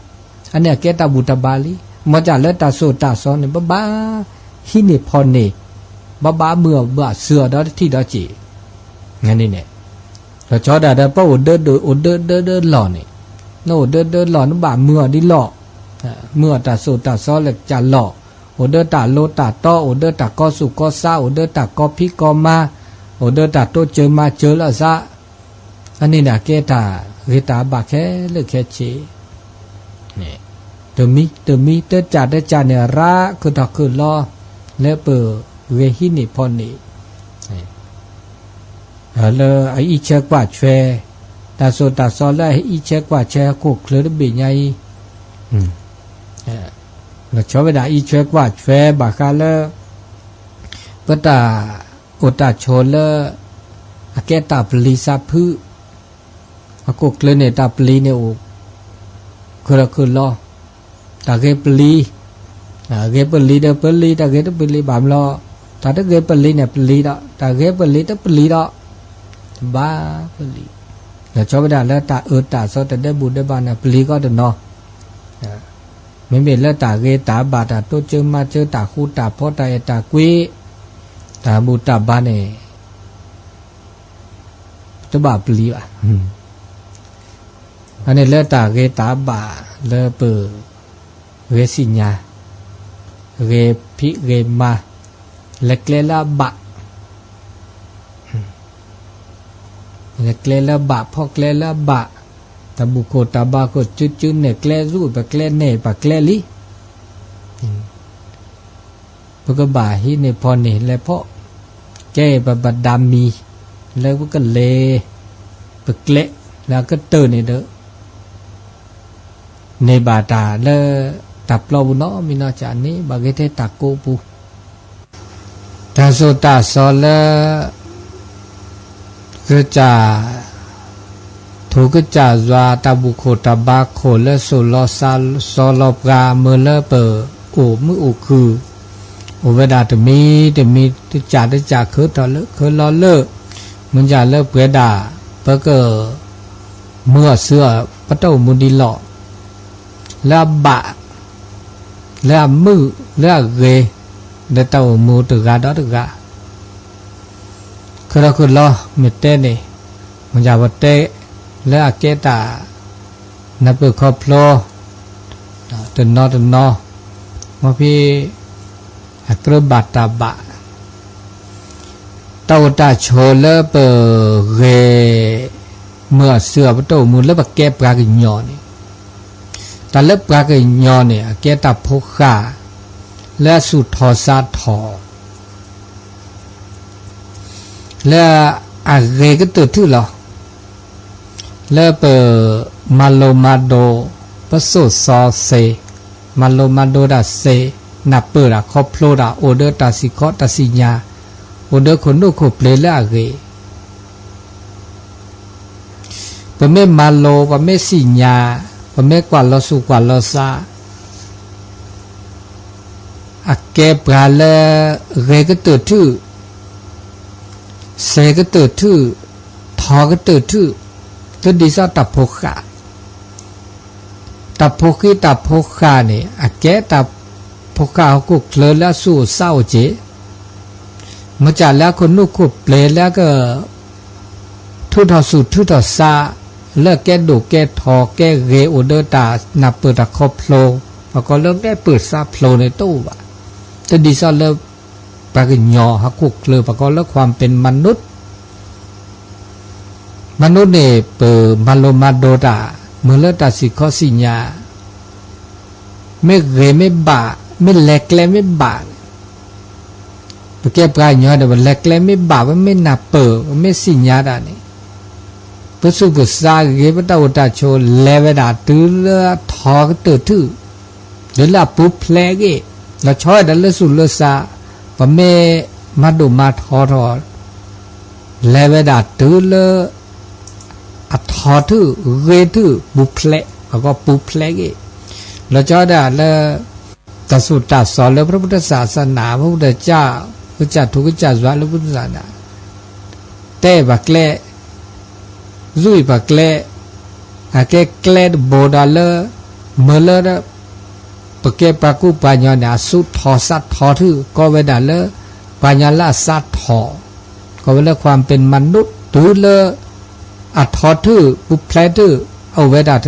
အန့ၣ်အကဲတၢ်ဘူၣ်တၢ်ဘါလံ, မ့ၢ်တၢ်လၢတၢ်သိၣ်တၢ်သီန့ၣ် ပဘၣ်ဟံးန့ၢ်ဖီၣ်န့ၢ်, ဘၣ်ဘၣ်မုာ်အီၤဘၣ်သုးအီၤဒီးတထံၣ်ဒီးက့ၤ, န့ၣ် လီၤဆီဒၣ်ဒီးပအိၣ်ဒၢဒၢအိၣ်ဒၢဒၢဒၢလီၢ်န့ၣ်, နအိၣ်ဒၢဒၢလီၢ်နဘၣ်မုာ်အီၤဒ်လီၢ်, မုာ်အီၤတၢ်သိၣ်တၢ်သီလၢကစၢ်လီၢ်, အိၣ်ဒၢတၢ်လိၤတၢ်တီ အိၣ်ဒၢတၢ်ကီသူၣ်ကီသး အိၣ်ဒၢတၢ်ကီဖံးကီမါ, အိၣ်ဒၢတၢ်တိစၢၤမၤစၢၤလၢအသး, အန့ၣ်န့ၣ် အကဲတၢ်ဂ့ၤတၢ်ဘၣ်ခဲလၢာ်ခဲဆ့ တမံၤတမံၤ တကၢ်တကၢ်န့ၣ် ရးခုၣ်ထီၣ်ခုၣ်လီၤ လၢပဂ့ၤဟံးန့ၢ်ဖီၣ်န့ၢ် လၢအအံးဆၢကွၢ်ဆၢ, တၢ်သိၣ်တၢ်သီလၢအအံးဆၢကွၢ်ဆၢဟီၣ်ခိၣ်ချၢတဘ့ၣ်ညါအံၤ, လီၤဆီဝဲဒၣ်အံးဆၢကွၢ်ဆၢဘၣ်ဃးလၢ ပတၢ်အိၣ်တၢ်ဆိးလၢ ကဲတၢ်ပျံၤစးဖု, ဟီၣ်ခိၣ်ချၢန့ၣ် တၢ်ပျံၤန့ၣ်အိၣ် ခုၣ်လီၤခုၣ်လီၤ, တၢ်ဂ့ၤပျံၤ, ဂ့ၤပလံၤဒီးပလံၤ, တၢ်ဂ့ၤတပလံၤဘၣ်မလီၤ, တၢ်တဂ့ၤပလံၤန့ၣ်ပလံၤဒီး, တၢ်ဂ့ၤပလံၤတပလံၤဒီး, တဘၣ်ပလံၤ, လီၤဆီဝဲဒၣ်လၢတၢ်အၢတၢ်သီတဒဲဘူးဒဲဘၣ်န့ၣ် ပလံၤကီးတနီၤ, မ့မ့ၢ်လၢတၢ်ဂ့ၤတၢ်ဘၣ် တၢ်တိစၢၤမၤစၢၤ တၢ်ဃူတၢ်ဖိး တၢ်အဲၣ်တၢ်ကွံ, တၢ်ဘူၣ်တၢ်ဘါန့ၣ် ပတဘၣ်ပျံၤဘၣ်. အန့ၣ်လၢတၢ်ဂ့ၤတၢ်ဘၣ်လၢပဂဲၤဆံၣ်ညါ, ဂဲၤဖံးဂဲၤမၤ, လဲၤကျဲလၢအဘၣ်, လဲၤကျဲလၢအဘၣ် ဖီၣ်ကျဲလၢအဘၣ်, တၢ်ဘူၣ်ခိၣ်တၢ်ဘါခိၣ် စုစုနဲၣ်ကျဲ စူၣ်ပကျဲ နဲၣ်ပကျဲလံ ပကဘၣ်ဟံးန့ၢ်ဖီၣ်န့ၢ်လဲၤဖီၣ်, ကဲအံၤပဘၣ်ဒၣ်မံၤ လၢပကလဲၤ ပကျဲ လၢအကတၢၢ်န့ၣ်ဒီး န့ၢ်ဘၣ်တၢ်လၢတၢ်ပျီပူၤနီတမံၤနီတမံၤ န့ၢ်ဘၣ်က့ၤထဲတၢ်ကိးပူၤ တၢ်သိၣ်တၢ်သီလၢ ကစၢ် ထိၣ်ကစၢ်ယွၤ တၢ်ဘူၣ်ခိၣ်တၢ်ဘါခိၣ်လၢစိၤလီၤသး စီၤလီၤပှၤ မ့ၢ်လၢပအိၣ်မုာ်အိၣ်ခုၣ် အိၣ်ဝဲဒၣ်တမံၤတမံၤ တကၢ်တကၢ် ခုထီၣ်လၢခုလီၤလၢ မ့ၢ်ကၢ်လၢပှဲၤဒၣ် ပက မုာ်အီၤစုအီၤ ပတၢ်အိၣ်မူဒံးလီၤ လၢအဘၣ် လၢအမုာ် လၢအဂ့ၤ လၢတၢ်အိၣ်မူတဂၤဒီးတဂၤ ခုထီၣ်ခုလီၤ မ့ၢ်တဲန့ၣ် မ့ၢ်ယၤပတဲ လၢအကဲတၢ် နၢ်ပၢၢ်ခီဖျိ တနီၤတနီၤ မ်ဖဲ အကြၢးဘၣ်တၢ်ဘၣ် တၢ်အိၣ်တၢ်ဆိးလၢပဂဲၤ မုာ်အီၤစုအီၤ ပတၢ်အိၣ်မူလၢပကဲပှၤကညီန့ၣ် တၢ်လၢပှၤကညီန့ၣ် အကဲတၢ်ဖိဃၢ် လၢအသူၣ်ထီၣ်သးထီၣ် လၢအဂ့ၤကတၢၢ်ထူၣ်လီၤ. လၢပ မၤလိမၤဒိး ပသိၣ်သီသ့, မၤလိမၤဒိးတၢ်သ့, နၢ်ပၢၢ်တၢ်ခီဖျိတၢ် အိၣ်ဒီးတၢ်စံၣ်ခီတၢ်စံၣ်ညါ, အိၣ်ဒီးခိၣ်နူာ်ခိၣ်ပျ့ၤလၢအဂ့ၤ ပမ့ၢ်မၤလိ ပမ့ၢ်သ့ၣ်ညါ ပမ့ၢ်ကွၢ်လီၤသူၣ်ကွၢ်လီၤသး အကဲပှၤလၢ ဂ့ၤကတၢၢ်ထူၣ်, သ့ကတၢၢ်ထူၣ်, ထီကတၢၢ်ထူၣ်, တဒ်သိးတၢ်ဖိဃၢ် တၢ်ဖိဃံတၢ်ဖိဃၢ်န့ၣ် အကဲတၢ်ဖိဃၢ်ဟီၣ်ခိၣ်ချၢလၢအသူၣ်အိၣ်သးအိၣ်က့ၤ, မ့ၢ်ကၢ်လၢအခိၣ်နူာ်ခိၣ်ပျ့ၤလၢအက ထုးထီၣ်သူၣ်ထုးထီၣ်သး လၢကဲဒိၣ်ကဲထီကဲဂ့ၤအိၣ်ဒီးတၢ်နၢ်ပၢၢ်တၢ်ခီဖျိ, ပှၤကိးလၢကဲပၢၢ်သးဖျိးန့ၣ်တအိၣ်ဘၣ်. တဒ်သိးလၢ ပှၤကညီဟီၣ်ခိၣ်ချၢ ပှၤကိးလၢ ความเป็นมนุษย์ မၤနိန့ၣ် ပမၤလိမၤဒိးတၢ် မ့ၢ်လၢတၢ်စံၣ်ခီစံၣ်ညါ မ့ၢ်ဂ့ၤမ့ၢ်ဘၣ် မ့ၢ်လဲၤကျဲမ့ၢ်ဘၣ်န့ၣ် ပကဲပှၤကညီဒီး ပလဲၤကျဲမ့ၢ်ဘၣ် ပမ့ၢ်နၢ်ပၢၢ် ပမ့ၢ်သ့ၣ်ညါတၢ်န့ၣ် ပသူၣ်ပသးဂ့ၤ ပတၢ်အိၣ်တၢ်ဆိး လဲၤဝဲဒၣ်တုၤလၢအထီကတၢၢ်ထူၣ်, တုၤလၢအပူၤဖျဲးဂ့ၤ, လီၤဆီဝဲဒၣ်လၢသူၣ်လၢသး, ပမ့ၢ်မၤဒိၣ်မၤထီထီၣ် လဲၤဝဲဒၣ်တုၤလၢ အထီထူၣ် ဂ့ၤထူၣ် ပူၤဖျဲး, ပှၤကိးပူၤဖျဲးဂ့ၤ, လီၤဆီဝဲဒၣ်လၢ တၢ်သိၣ်တၢ်သီလၢ พระพุทธศาสนา พระพุทธเจ้า ကစၢ်ထူကစၢ်ယွၤလၢ พุทธศาสนา တဲပှၤကျဲ စူၢ်အံၤပှၤကျဲ, အကဲကျဲတဘိဒီးလၢ မ့ၢ်လၢ ပကဲပှၤကူပှၤကညီန့ၣ် အသူၣ်ထီၣ်သးထီထူၣ် ကိးဝဲဒၣ်လၢ ပှၤကညီလၢအသးထီၣ်, ကိးဝဲလၢ ความเป็นมนุษย์ တုၤလၢ အထီထူၣ် ပူၤဖျဲးထူၣ် အအိၣ်ဝဲဒၣ်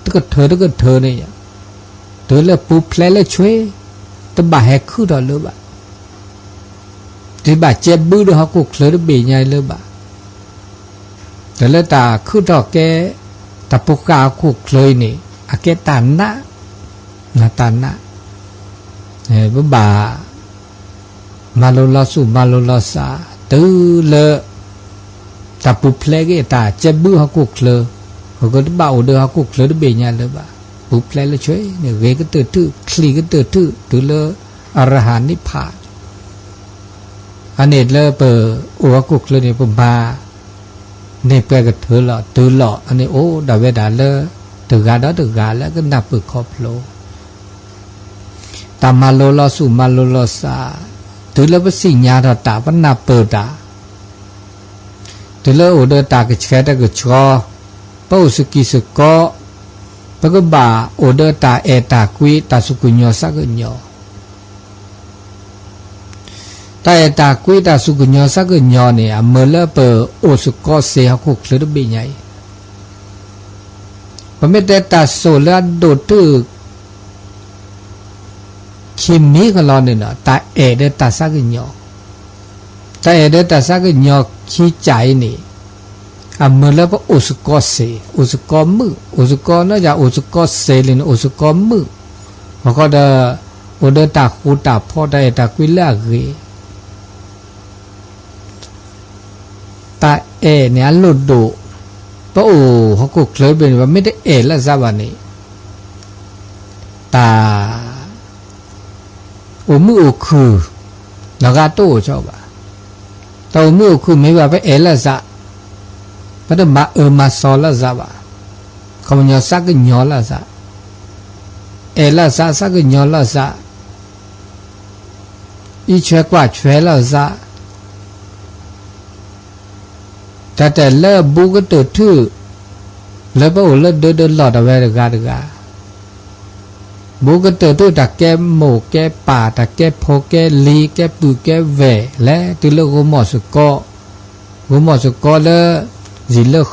တကထၢတကထၢန့ၣ် တုၤလၢပူၤဖျဲးလၢဆွ့, တဘၣ်ဟဲခုထီၣ်လၢၤဘၣ်, တဘၣ်ကဲဘုဒီးဟီၣ်ခိၣ်ချၢတဘ့ၣ်ညါလၢၤဘၣ်. တၢ်လၢတၢ်ခုထီၣ်ကဲ တၢ်ဖိဃၢ်ဟီၣ်ခိၣ်ချၢအံၤန့ၣ် အကဲတၢ်နး, တၢ်နး, ပဘၣ် မၤလိလီၤသူၣ်မၤလိလီၤသး တုၤလၢ တၢ်ပူၤဖျဲးဂ့ၤ တၢ်ကဲဘုဟီၣ်ခိၣ်ချၢ, ပကတဘၣ်အိၣ်ဒီးဟီၣ်ခိၣ်ချၢတဘ့ၣ်ညါလၢၤဘၣ်, ပူၤဖျဲးလၢဆွ့န့ၣ် ဂ့ၤကတၢၢ်ထူၣ် ချံးကတၢၢ်ထူၣ် တုၤလၢ အရဟံနိဗ္ဗာန် အန့ၣ်လၢပအိၣ်ဟီၣ်ခိၣ်ချၢန့ၣ် ပမၤန့ၢ်ပှဲၤကထၢလီၤတုၤလီၤ အန့ၣ်အိၣ်ဒၣ်ဝဲဒၣ်လၢတဂၤဒီးတဂၤလၢကနၢ်ပၢၢ်ခီဖျိ တၢ်မၤလိလီၤဆူၣ်မၤလိလီၤစၢ်, တုၤလၢပသ့ၣ်ညါထီၣ်တၢ် ပနၢ်ပၢၢ်တၢ်, တုၤလၢအိၣ်ဒီးတၢ်ကဆှဲတၢ်ကဆှီ, ပအိၣ်စကံးစကီး, ပကဘၣ်အိၣ်ဒီးတၢ်အဲၣ်တၢ်ကွံ တၢ်စူၢ်ကညီၤသးကညီၤ တၢ်အဲၣ်တၢ်ကွံ တၢ်စူၢ်ကညီၤသးကညီၤန့ၣ် အမၢလၢပအိၣ်စ့ၢ်ကီးစ့ၢ်ဟီၣ်ခိၣ်ချၢတဘ့ၣ်ညါအံၤ, ပမ့ၢ်တဲတၢ်စိၣ်လၢအဒိၣ်တုာ် ခံမံၤကလီန့ၣ်ဒီး တၢ်အဲၣ်ဒီးတၢ်သးကညီၤ, တၢ်အဲၣ်ဒီးတၢ်သးကညီၤခံကၢ်အံၤန့ၣ် အမၢလၢပအိၣ်စ့ၢ်ကီးစ့ၢ်, အိၣ်စ့ၢ်ကီးမုာ်, အိၣ်စ့ၢ်ကီးနီၢ်ယၤ အိၣ်စ့ၢ်ကီးစ့ၢ်လံန့ၣ် အိၣ်စ့ၢ်ကီးမုာ်, အဃိဒီး အိၣ်ဒီးတၢ်ဃူတၢ်ဖိး တၢ်အဲၣ်တၢ်ကွံလၢအဂ့ၤ တၢ်အဲၣ်န့ၣ်အလိၣ်ဒိၣ်, ပအိၣ်ဟီၣ်ခိၣ်ချၢဘ့ၣ်န့ၣ် ပမ့ၢ်တအဲၣ်လၢအသးဘၣ်န့ၣ် တၢ်အိၣ်မုာ်အိၣ်ခုၣ် နဂၤတအိၣ်ဆီဘၣ်. တၢ်အိၣ်မုာ်အိၣ်ခုၣ်မ့ၢ်ဘၣ် ပအဲၣ်လၢအသး, ပတမၤအၢမၤသီလၢအသးဘၣ်. ခီပညီသးကညီၤလၢအသး, အဲၣ်လၢအသး သးကညီၤလၢအသး အံးဆွဲကွၢ်ဆွဲလၢအသး, တၢ်တဲလၢဘူးကတၢၢ်ထူၣ် လၢပအိၣ်လၢဒၢးဒၢးလီၢ်တဝဲတဂၤတဂၤ, ဘူးကတၢၢ်ထူၣ် တၢ်ကဲမိၢ်ကဲပၢ် တၢ်ကဲဖိကဲလံၤ ကဲပုၢ်ကဲဝဲၢ် လဲၤတုၤလၢဂိၢ်မီၢ်စ့ၢ်ကီး, ဂိၢ်မီၢ်စ့ၢ်ကီးလၢ ယံာ်လၢဃီထီဒီး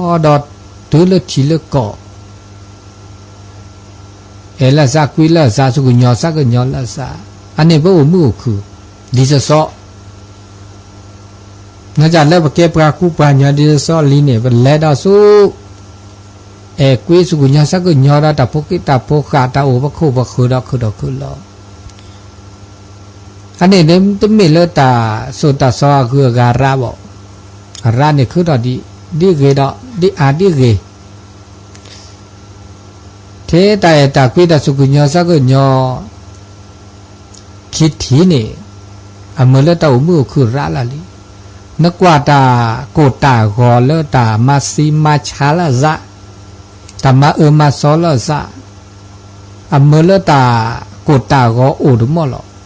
တုၤလၢထံးလၢကီၢ် အဲၣ်လၢအသး ကွံလၢအသး စူၢ်ကညီၤသးကညီၤလၢအသး, အန့ၣ်ပအိၣ်မုာ်အိၣ်ခုၣ် ဒ်သိးသိး, နကလၢပကဲပှၤကူပှၤကညီဒ်သိးသိးလံန့ၣ် ပလဲၤဒီးဆူ အဲၣ်ကွံစူၢ်ကညီၤသးကညီၤဒီးတၢ်ဖိက့ၣ်တၢ်ဖိဃာ် တၢ်အိၣ်ပခိၣ်ပဃၢၤဒီးခုၣ်ဒီးခုၣ်လီၤ. အန့ၣ်တမ့ၢ်လၢတၢ်သိၣ်တၢ်သီအဂုၤအဂၤရးဘၣ်, အရးန့ၣ်ခုထီၣ်ဒ်, ဒ်ဂ့ၤဒီး ဒ်အါဒ်ဂ့ၤ ထဲတၢ်အဲၣ်တၢ်ကွံတၢ်စူၢ်ကညီၤသးကညီၤ ခံထံၣ်န့ၣ် အမၢလၢတၢ်အိၣ်မုာ်အိၣ်ခုၣ်ရးလၢ်လံ. နကွၢ်တၢ်ကိၢ်တၢ်ဂီၤလၢတၢ်မၤသံမၤဆါလၢအသး, တၢ်မၤအၢမၤသီလၢအသး, အမၢလၢတၢ်ကိၢ်တၢ်ဂီၤအိၣ်တမီၢ်လီၤ.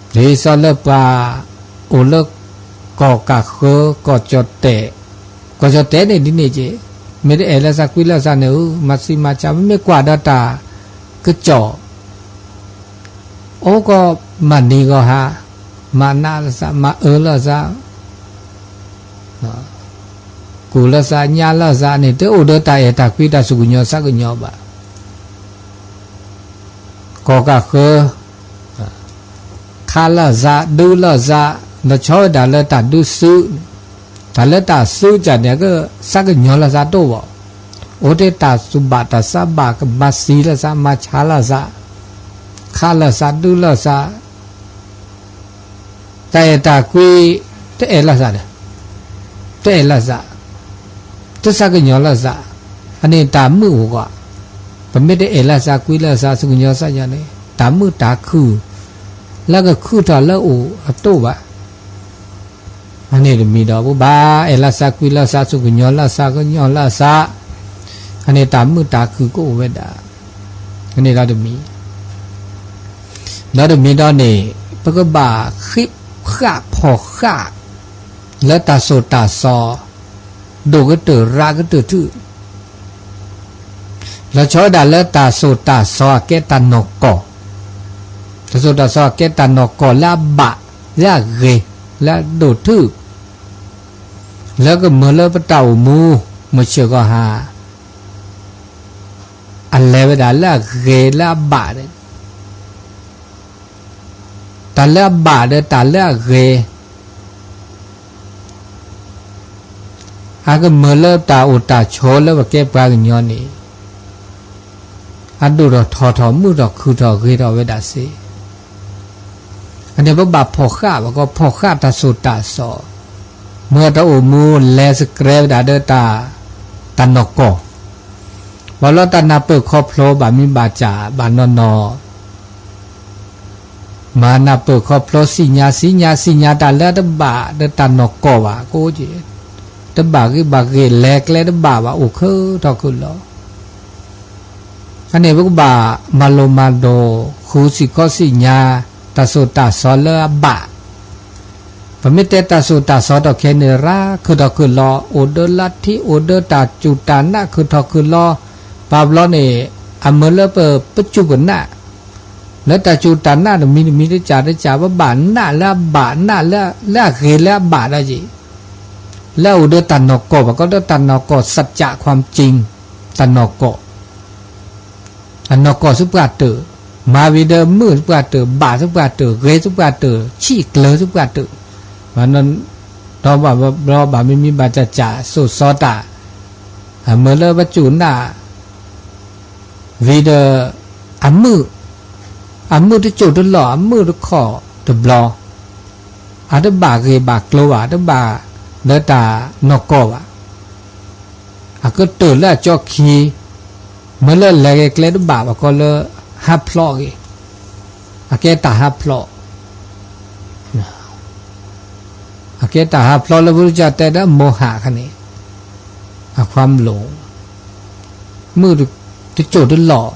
ဒ်သိးလၢပှၤအိၣ်လၢ ကီၢ်ကးဃၢ ကီၢ်ကၠီၣ်တဲာ်, ကီၢ်ကၠီၣ်တဲာ်န့ၣ်ဒ်န့ၣ်က့, မ့ၢ်တအဲၣ်လၢသးကွံလၢသးန့ၣ်ဧၢ, မၤသံမၤဆါ မ့မ့ၢ်ကွၢ်ဒီးတၢ်ကစီၣ် အိၣ်ကီးမၤနံၤဂီၤဟါ, မၤနးလၢသး မၤအၢလၢသး, ကူၣ်လၢသးညါလၢသးန့ၣ် တအိၣ်ဒီးတၢ်အဲၣ်တၢ်ကွံတၢ်စူၢ်ကညီၤသးကညီၤဘၣ်. ကီၢ်ကးဃၢ ခးလၢသး ဒုးလၢသး, လီၤဆီဝဲဒၣ်လၢတၢ်ဒုးသုး, တၢ်လၢတၢ်သုးကၢ်န့ၣ် ကသးကညီၤလၢသးတအိၣ်ဘၣ်. အိၣ်ထဲတၢ်သူၣ်ဘၣ်တၢ်သးဘၣ် ကမၤသံလၢသး မၤဆါလၢသး, ခးလၢသး ဒုးလၢသး တၢ်အဲၣ်တၢ်ကွံ တအဲၣ်လၢသးဒီး, တအဲၣ်လၢသး, တသးကညီၤလၢသး, အန့ၣ်တၢ်မုာ်အိၣ်ဂီၢ်, ပမ့ၢ်တအဲၣ်လၢသးကွံလၢသး စူၢ်ကညီၤသးကညီၤန့ၣ် တၢ်မုာ်တၢ်ခုၣ် လၢကခုၣ်ထီၣ်လၢအအိၣ်အတအိၣ်ဘၣ်. အန့ၣ်တမံၤဒီး ပဘၣ်အဲၣ်လၢသးကွံလၢသး စူၢ်ကညီၤလၢသး ကညီၤလၢသး, အန့ၣ်တၢ်မုာ်တၢ်ခုၣ်ကအိၣ်ဝဲဒၣ်, အန့ၣ်ဒီးတမံၤ ဒီးတမံၤဒီးန့ၣ် ပကဘၣ်ဃ့ၢ်ဃာ်ဖီၣ်ဃာ် လၢတၢ်သိၣ်တၢ်သီ ဒိၣ်ကတၢၢ်ရးကတၢၢ်ထူၣ်, လီၤဆီဝဲဒၣ်လၢတၢ်သိၣ်တၢ်သီအကဲတၢ်နီၢ်ကီၢ်, တၢ်သိၣ်တၢ်သီအကဲတၢ်နီၢ်ကီၢ်လၢအဘၣ် လၢအဂ့ၤ လၢအဒိၣ်ထူၣ်, လၢကမၢလၢပတၢ်အိၣ်မူ မုၢ်ဆ့ၣ်ဂီၤဟါ အလဲၤဝဲဒၣ်လၢအဂ့ၤလၢအဘၣ်ဒီး တၢ်လၢအဘၣ်ဒီးတၢ်လၢအဂ့ၤ, အကမၢလၢတၢ်အိၣ်တၢ်ဆိးလၢပကဲပှၤကညီန့ၣ် အဒိၣ်ထီၣ်ထီထီၣ်မုာ်ထီၣ်ခုၣ်ထီၣ်ဂ့ၤထီၣ်ဝဲဒၣ်စ့ၢ် အန့ၣ်ပဘၣ်ဖီၣ်ဃာ်ဘၣ်ကီး ဖီၣ်ဃာ်တၢ်သိၣ်တၢ်သီ, မ့ၢ်တၢ်အိၣ်မူလဲၤစကြဲဝဲဒၣ်ဒီးတၢ်, တၢ်နီၢ်ကီၢ်, ဘၣ်လီၤတၢ်နၢ်ပၢၢ်ခီဖျိဘၣ်မံဘၣ်ကၢ်ဘၣ်နီၢ်နီၢ်, မၤနၢ်ပၢၢ်ခီဖျိသ့ၣ်ညါ သ့ၣ်ညါ သ့ၣ်ညါတၢ်လၢတဘၣ်ဒီးတၢ်နီၢ်ကီၢ်ဘၣ် ကအိၣ်က့ၤ, တဘၣ်ဂ့ၢ်ဘၣ်ဂ့ၢ် လဲၤကျဲတဘၣ်ဘၣ် အိၣ်ခုထီၣ်ခုလီၤ. အန့ၣ်ပကဘၣ်မၤလိမၤဒိး ဃုသ့ၣ်ခီသ့ၣ်ညါ တၢ်သိၣ်တၢ်သီလၢအဘၣ်. ပမ့ၢ်တဲတၢ်သိၣ်တၢ်သီထီၣ်ခဲန့ၣ် ရၢ်ခုထီၣ်ခုလီၤ အိၣ်ဒီးလါထံ အိၣ်ဒီးတၢ်စူၢ်တၢ်နာ်ခုထီၣ်ခုလီၤ. ဘၣ်ဘျီန့ၣ် အမၢလၢပပစူၢ်ပနာ် လၢတၢ်စူၢ်တၢ်နာ်တမံၤတမံၤတကးတကး ပဘၣ်နာ်လၢအဘၣ် နာ်လၢအဂ့ၤလၢအဘၣ်ဒီးယံၤ, လၢအအိၣ်ဒီးတၢ်နီၢ်ကီၢ် ပှၤကိးဒီးတၢ်နီၢ်ကီၢ် သၢၣ်ကၠၣ်ခွၣ်ကၠ့ၣ် တၢ်နီၢ်ကီၢ် အနီၢ်ကီၢ်သပှၢ်တၢၢ်, မၤဝံၤဒီးမုာ်သပှၢ်တၢၢ် ဘၣ်သပှၢ်တၢၢ် ဂ့ၤသပှၢ်တၢၢ် ဆံးကျၢၤသပှၢ်တၢၢ်, ဒီးဘၣ်ဘျီဘၣ်မံမံဘၣ်တၢ်စၢ်စိၤစီၤတၢ်, အမၢလၢပစူၢ်နာ် ဝံၤဒီး အမုာ်, အမုာ်တစိၢ်တလီၢ် အမုာ်တခီၣ်တဘျီ, အတဘၣ်ဂ့ၢ်ဘၣ်ကျိၤဘၣ် တဘၣ်လၢတၢ်နီၢ်ကီၢ်ဘၣ်. အကတၢၢ်လၢအကၠီခံ, မၢလၢလဲၤဂ့ၤကျဲတဘၣ် ပှၤကိးလၢ ဟးဖျိးဂ့ၤ, အကဲတၢ်ဟးဖျိး, အကဲတၢ်ဟးဖျိးလၢပကတဲဒီး မိဟးခါန့ၣ်, အခွါမလိာ်, မုာ်တစိၢ်တလီၢ်,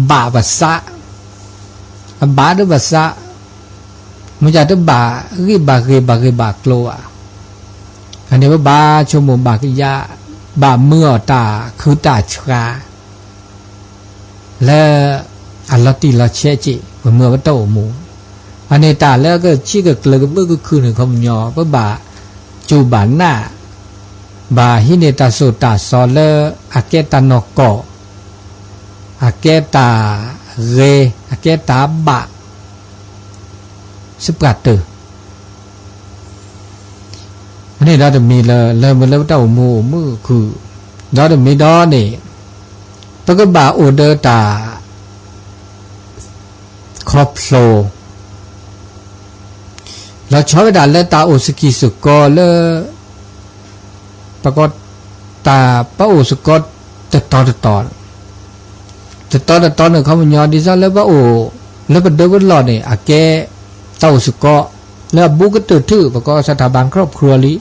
ဘၣ်ပသး, အဘၣ်ဒီးပသး, မ့ၢ်တၢ်တဘၣ်ဂ့ၢ်ဘၣ်ဂ့ၢ်ဘၣ်ဂ့ၢ်ဘၣ်ကျိၤဘၣ်. အန့ၣ်ပဘၣ်ဆိကမိၣ်ဘၣ်ကယၢ်, ဘၣ်မၢအီၤတၢ်ခုတၢ်ဆှး လၢအလီၤတံၢ်လီၤဆဲးက့ၢ် ပမၢပတၢ်အိၣ်မူ, အန့ၣ်တၢ်လၢကဆံးကကျၢၤကမုာ်ကခုၣ်န့ၣ် ခီပညီ ပဘၣ်စူၢ်ဘၣ်နာ်, ဘၣ်ဟံးန့ၢ်တၢ်သိၣ်တၢ်သီလၢအကဲတၢ်နီၢ်ကီၢ်, အကဲတၢ်ဂ့ၤ, အကဲတၢ်ဘၣ် သပှၢ်တၢၢ် အန့ၣ်ဒီးတမံၤလၢ လၢမ့ၢ်လၢပတၢ်အိၣ်မူအိၣ်မုာ်ခုၣ်, ဒီးတမံၤဒီးန့ၣ် ပကဘၣ်အိၣ်ဒီးတၢ်ခီဖျိ လီၤဆီဝဲဒၣ်လၢတၢ်အိၣ်သကံၢ်သကီလၢ ပကီးတၢ်ပအိၣ်သကိးတတီၤတတီၤ, တတီၤတတီၤန့ၣ် ခီပညီ ဒ်သိးလၢပအိၣ် လၢပဒၢပလီၢ်န့ၣ် အကဲတၢ်အိၣ်သကိး လၢအဘူးကတၢၢ်ထူၣ် ပကိး สถาบันครอบครัว လံ,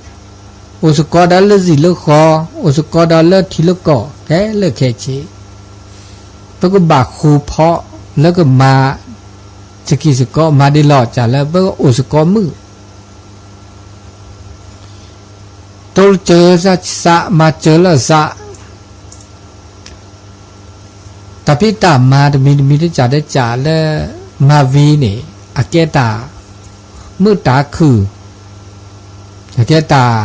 အိၣ်သကိးဒီးလၢဇံၣ်လၢဃီ, အိၣ်သကိးဒီးလၢထံလၢကီၢ် ခဲလၢာ်ခဲဆ့, ပကဘၣ်ဃူဖီလၢကမၤသကံၢ်သကီ မၤဒ်လီၤစၢ်လၢပကအိၣ်သကိးမုာ် တိစၢၤသး မၤစၢၤလီၤသး, တၢ်ဖံးတၢ်မၤတမံၤတမံၤတကးတကးလၢမၤဝံၤန့ၣ် အကဲတၢ်မုာ်တၢ်ခုၣ်, အကဲတၢ်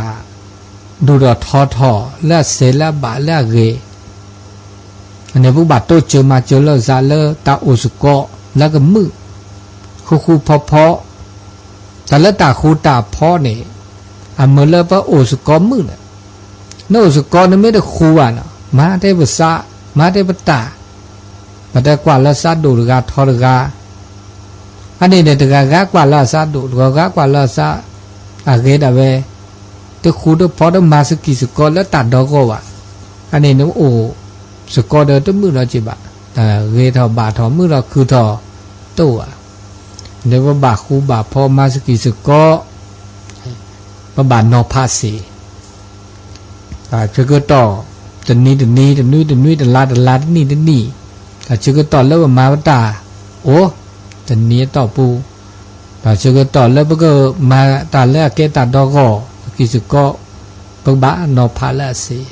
ဒိၣ်ထီၣ်ထီထီၣ်လၢအစဲးလၢအဘၣ်လၢအဂ့ၤ, အန့ၣ်ပကဘၣ်တိစၢၤမၤစၢၤလီၤသးလၢတၢ်အိၣ်သကိးလၢကမုာ်, ဃူဃူဖီဖီ တၢ်လၢတၢ်ဃူတၢ်ဖီန့ၣ် အမုာ်လၢပအိၣ်သကိးမုာ်န့ၣ်, နအိၣ်သကိးနမ့ၢ်တဃူဘၣ်န့ၣ် မၤတဲပသး, မၤတဲပတၢ်, ပတဲကွၢ်လၢသးဒိၣ်တဂၤထီတဂၤ, အန့ၣ်န့ၣ် တဂၤဂၤကွၢ်လၢအသးဒိၣ် တဂၤဂၤကွၢ်လၢအသးအဂ့ၤဒၣ်ဝဲ, တဃူတဖိးတမၤသကံၢ်သကိးလၢတၢ်ဒီဂီၢ်ဘၣ်, အန့ၣ်နအိၣ်သကိးဒီးတမုာ်လီၤက့ၤဘၣ်, တၢ်ဂ့ၤထီၣ်ဘၣ်ထီၣ်မုာ်ထီၣ်ခုၣ်ထီၣ်တအိၣ်ဘၣ်, ဒီးပဘၣ်ဃူဘၣ်ဖိးမၤသကံၢ်သကိး, ပဘၣ်နီၤဖးသ့ တၢ်ဆၢကတီၢ် တနံၤတနံၤ တနွံတနွံ တလါတလါ တနံၣ်တနံၣ်, တၢ်ဆၢကတီၢ်လၢပမၤပတၢ်အိၣ် တနံၤအတီၢ်ပူၤ, တၢ်ဆၢကတီၢ်လၢပကမၤတၢ်လၢအကဲတၢ်ဒီဂီၢ် သကံၢ်သကိး ပကဘၣ်နီၤဖးလၢအသ့,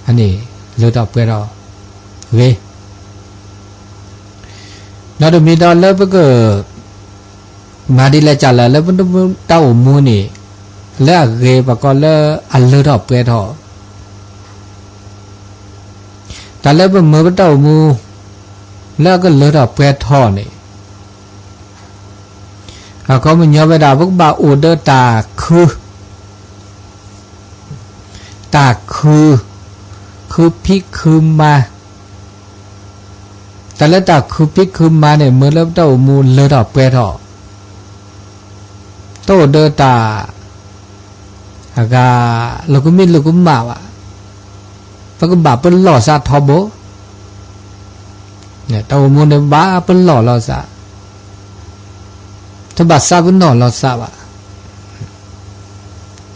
အန့ၣ်လၢထီၣ်ပှဲၤထီၣ်ဂ့ၤ ဒီးတမံၤဒီးလၢပက မၤဒ်လဲၣ်ကလဲၣ် လၢပတၢ်အိၣ်မူန့ၣ် လၢအဂ့ၤ ပကိးလၢအလၢထီၣ်ပှဲၤထီၣ်, တၢ်လၢပမၤပတၢ်အိၣ်မူ လၢအကလၢထီၣ်ပှဲၤထီၣ်န့ၣ် အခီပညီဝဲဒၣ် ပကဘၣ်အိၣ်ဒီးတၢ်ခု တၢ်ခု, ခုဖံးခုမၤ, တၢ်လၢတၢ်ခုဖံးခုမၤန့ၣ် မ့ၢ်လၢပတၢ်အိၣ်မူလၢထီၣ်ပှဲၤထီၣ်, တအိၣ်ဒီးတၢ် အဂၤ လိာ်ကမံၣ်လိာ်ကမၣ်ဘၣ်, ပကဘၣ်ပလီၢ်သးထီဘိ, တၢ်အိၣ်မူန့ၣ်ဘၣ်ပလီၢ်လီၤသး, တဘၣ်သးပ့ၤနီၣ်လီၤသးဘၣ်,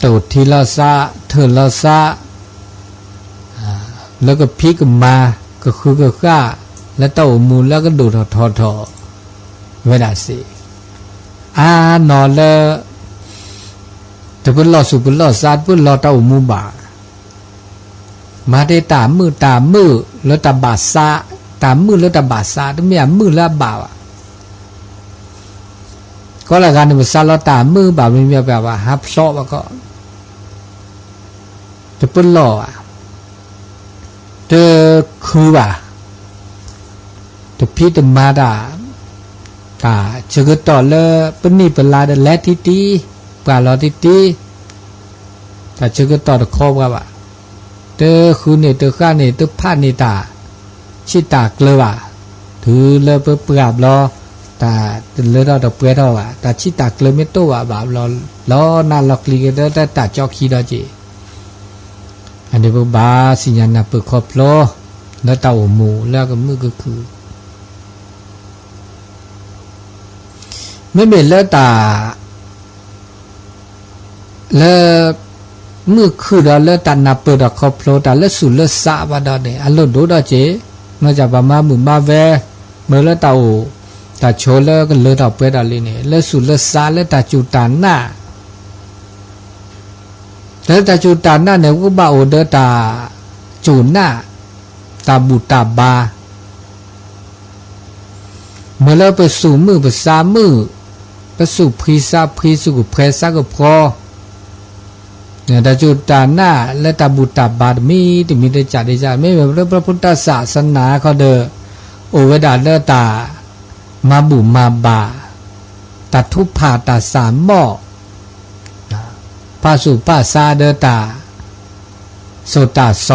တအိၣ်ထံလီၤသး, ထၢၣ်လီၤသး, လၢကဖံးကမၤ, ကဃုကဃၣ်, လၢတၢ်အိၣ်မူလၢကဒိၣ်ထီၣ်ထီထီၣ်ဝဲဒၣ်စ့ၢ်, အါနီၢ်လၢ တပလီၢ်သူၣ်ပလီၢ်သး တပလီၢ်တၢ်အိၣ်မူဘၣ်, မၤတ့ၢ်တၢ်မုာ်တၢ်မုာ်လၢတၢ်ဘၣ်သး, တၢ်မုာ်လၢတၢ်ဘၣ်သး တမ့ၢ်အမုာ်လၢအဘၣ်ဘၣ်. ကီလၢဂၤန့ၣ် ပသးလီၤတၢ်မုာ်ဘၣ် မ့မ့ၢ်ပှၤဘၣ် ဟးဖျီဘၣ်ကီး, တပလီၢ်ဘၣ်, တခုဘၣ်, တဖံးတမၤတၢ်, တၢ်ဆၢကတီၢ်လၢပနံၣ်ပလါဒီးလဲၤတံၢ်တံၢ်, ပှၢ်လီၤတံၢ်တံၢ်, တၢ်ဆၢကတီၢ်တခီပှၤဘၣ်, တဃုန့ၢ်တဃၣ်န့ၢ် တဖးန့ၢ်တၢ်ဆံးတၢ်ကျၢၤဘၣ်, တုၤလၢပပှၢ်ဘျီ, တၢ်တလၢထီၣ်တပှဲၤထီၣ်ဘၣ်, တၢ်ဆံးတၢ်ကျၢၤမ့ၢ်တအိၣ်ဘၣ်ဘၣ်ဘျီ, လီၤနးလီၤကျံၤက့ၤလၢတၢ်ကၠီခံဒီးက့ၤ အန့ၣ်ပဘၣ်သ့ၣ်ညါနၢ်ပၢၢ်ခီဖျိ လၢတၢ်အိၣ်မူလၢအကမုာ်ကခုၣ်, မ့မ့ၢ်လၢတၢ် လၢ မုာ်ခုၣ်ဒီးလၢတၢ်နၢ်ပၢၢ်ဒီးခီဖျိတၢ်လၢသူၣ်လၢသးဘၣ်ဒီးန့ၣ် အလိၣ်ဒိၣ်ဒီးက့ၤ, နီၢ်ကီၢ်ပှၤမၤမုာ်မၤဝဲ, မ့ၢ်လၢတၢ်အိၣ်တၢ်ဆိးလၢကလၢထီၣ်ပှဲၤထီၣ်လံန့ၣ် လၢသူၣ်လၢသးလၢတၢ်စူၢ်တၢ်နာ် လၢတၢ်စူၢ်တၢ်နာ်န့ၣ် ကဘၣ်အိၣ်ဒီးတၢ်စူၢ်နာ်, တၢ်ဘူၣ်တၢ်ဘါ, မ့ၢ်လၢပသူၣ်မုာ်ပသးမုာ်, ပသူၣ်ဖှံသးဖှံ သူၣ်ကဖှဲသးကဖှီ, တၢ်စူၢ်တၢ်နာ်လၢတၢ်ဘူၣ်တၢ်ဘါတမံၤတမံၤတကးဒ်လဲၣ်, မ့မ့ၢ်လၢပတၢ်သးစနၤခီဒီး အိၣ်ဝဲဒၣ်လၢတၢ်မၤဘူၣ်မၤဘါ, တၢ်ထုကဖၣ်တၢ်သးမီၣ်, ဖးသူၣ်ဖးသးဒီးတၢ်သိၣ်တၢ်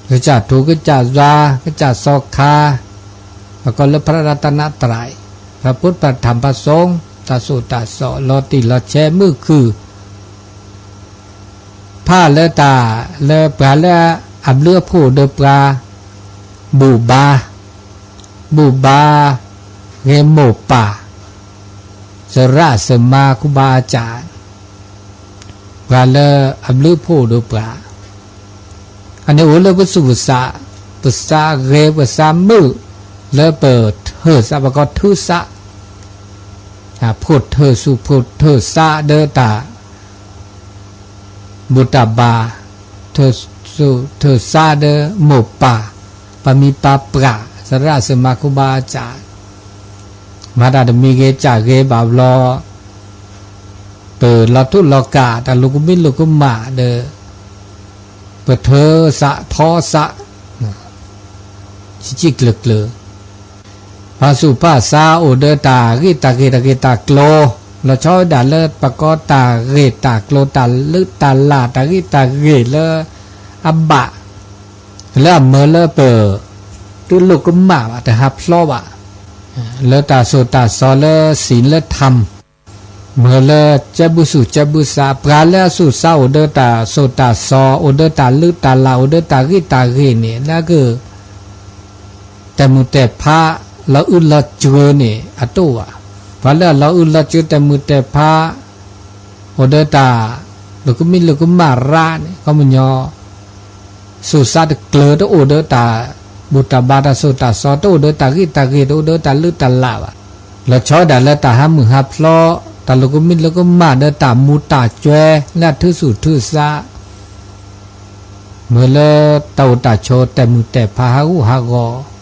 သီ ကစၢ်ထူကစၢ်ယွၤ ကစၢ်စီၤခါ, ပကိးလၢ พระรัตนตรัย, พระพุทธ พระธรรม พระสงฆ์, တၢ်သိၣ်တၢ်သီ လီၤတံၢ်လီၤဆဲးမုာ်ခုၣ်, ဖးလၢတၢ်လၢပှၤလၢအဘျုးအဖှိၣ်ဒီးပှၤ, ဘူၣ်ဘါ, ဘူၣ်ဘါ, ဂဲၤမိၢ်ပၢ်, သရၣ်သမါ ครูบาอาจารย์ ပှၤလၢအဘျုးအဖှိၣ်ဒီးပှၤ, အန့ၣ်အိၣ်လၢပသူၣ်ပသး, ပသးဂဲၤပသးမုာ်, လၢပထၢၣ်သး ပကိးထၢၣ်သး, ဖှိၣ်ထၢၣ်သူၣ်ဖှိၣ်ထၢၣ်သးဒီးတၢ် ဘူၣ်တၢ်ဘါ, ထၢၣ်သူၣ်ထၢၣ်သးဒီးမိၢ်ပၢ်, ပှၤမံၤပှၤပှၢ်, သရၣ်သမါ ครูบาอาจารย์, မၤတၢ်တမံၤဂ့ၤကၢ်ဂ့ၤဘၣ်ဘျီ, ပလီၤထူလီၤကၢ် တၢ်လိာ်ကမံလိာ်ကမၣ်ဒီး ပထၢၣ်သး ဖီသး, စံၣ်စံၣ်ကျၢၤကျၢၤ, ဖးသူၣ်ဖးသးအိၣ်ဒီးတၢ်ဂ့ၢ်တၢ်ဂ့ၤ တၢ်ဂ့ၢ်တၢ်ကျိၤ, လီၤဆီဝဲဒၣ်လၢပကိးတၢ်ဂ့ၢ်တၢ်ကျိၤ တၢ်လၢတၢ်လၢ် တၢ်ဂ့ၢ်တၢ်ဂ့ၤလၢအဘၣ်, လၢအမၢလၢပ တလိာ်ကမၣ်ဘၣ် တဟးဖျီဘၣ်, လၢတၢ်သိၣ်တၢ်သီလၢ သီလ လၢ ထမ်ၣ်, မၢလၢကဲဘုသူၣ်ကဲဘုသး ပှၤလၢအသူၣ်သးအိၣ်ဒီးတၢ်သိၣ်တၢ်သီ အိၣ်ဒီးတၢ်လၢတၢ်လၢ် အိၣ်ဒီးတၢ်ဂ့ၢ်တၢ်ဂ့ၤန့ၣ် လၢက တဲာ်မုၢ်တဲာ်ဖး လီၤအုၣ်လီၤစၢၤန့ၣ် အတအိၣ်ဘၣ်. ပှၤလၢအလီၤအုၣ်လီၤစၢၤ တဲာ်မုၢ်တဲာ်ဖး အိၣ်ဒီးတၢ် လိာ်ကမံလိာ်ကမၣ်ရၣ်န့ၣ် ခီပညီ သူၣ်သးတကျၢၤ တအိၣ်ဒီးတၢ်ဘူၣ်တၢ်ဘါ တၢ်သိၣ်တၢ်သီ တအိၣ်ဒီးတၢ်ဂ့ၢ်တၢ်ဂ့ၤ တအိၣ်ဒီးတၢ်လၢတၢ်လၢ်ဘၣ်. လီၤဆီဒၣ်တၢ်လၢတၢ်ဟးမုာ်ဟးဖျီ တၢ်လိာ်ကမံလိာ်ကမၣ်ဒီးတၢ်မူၤတၢ်စှဲၤ လၢအထူးသူၣ်ထူးသး မၢလၢတၢ်အိၣ်တၢ်ဆိး တဲာ်မုၢ်တဲာ်ဖး ဟးဂူာ်ဟးဂီၤ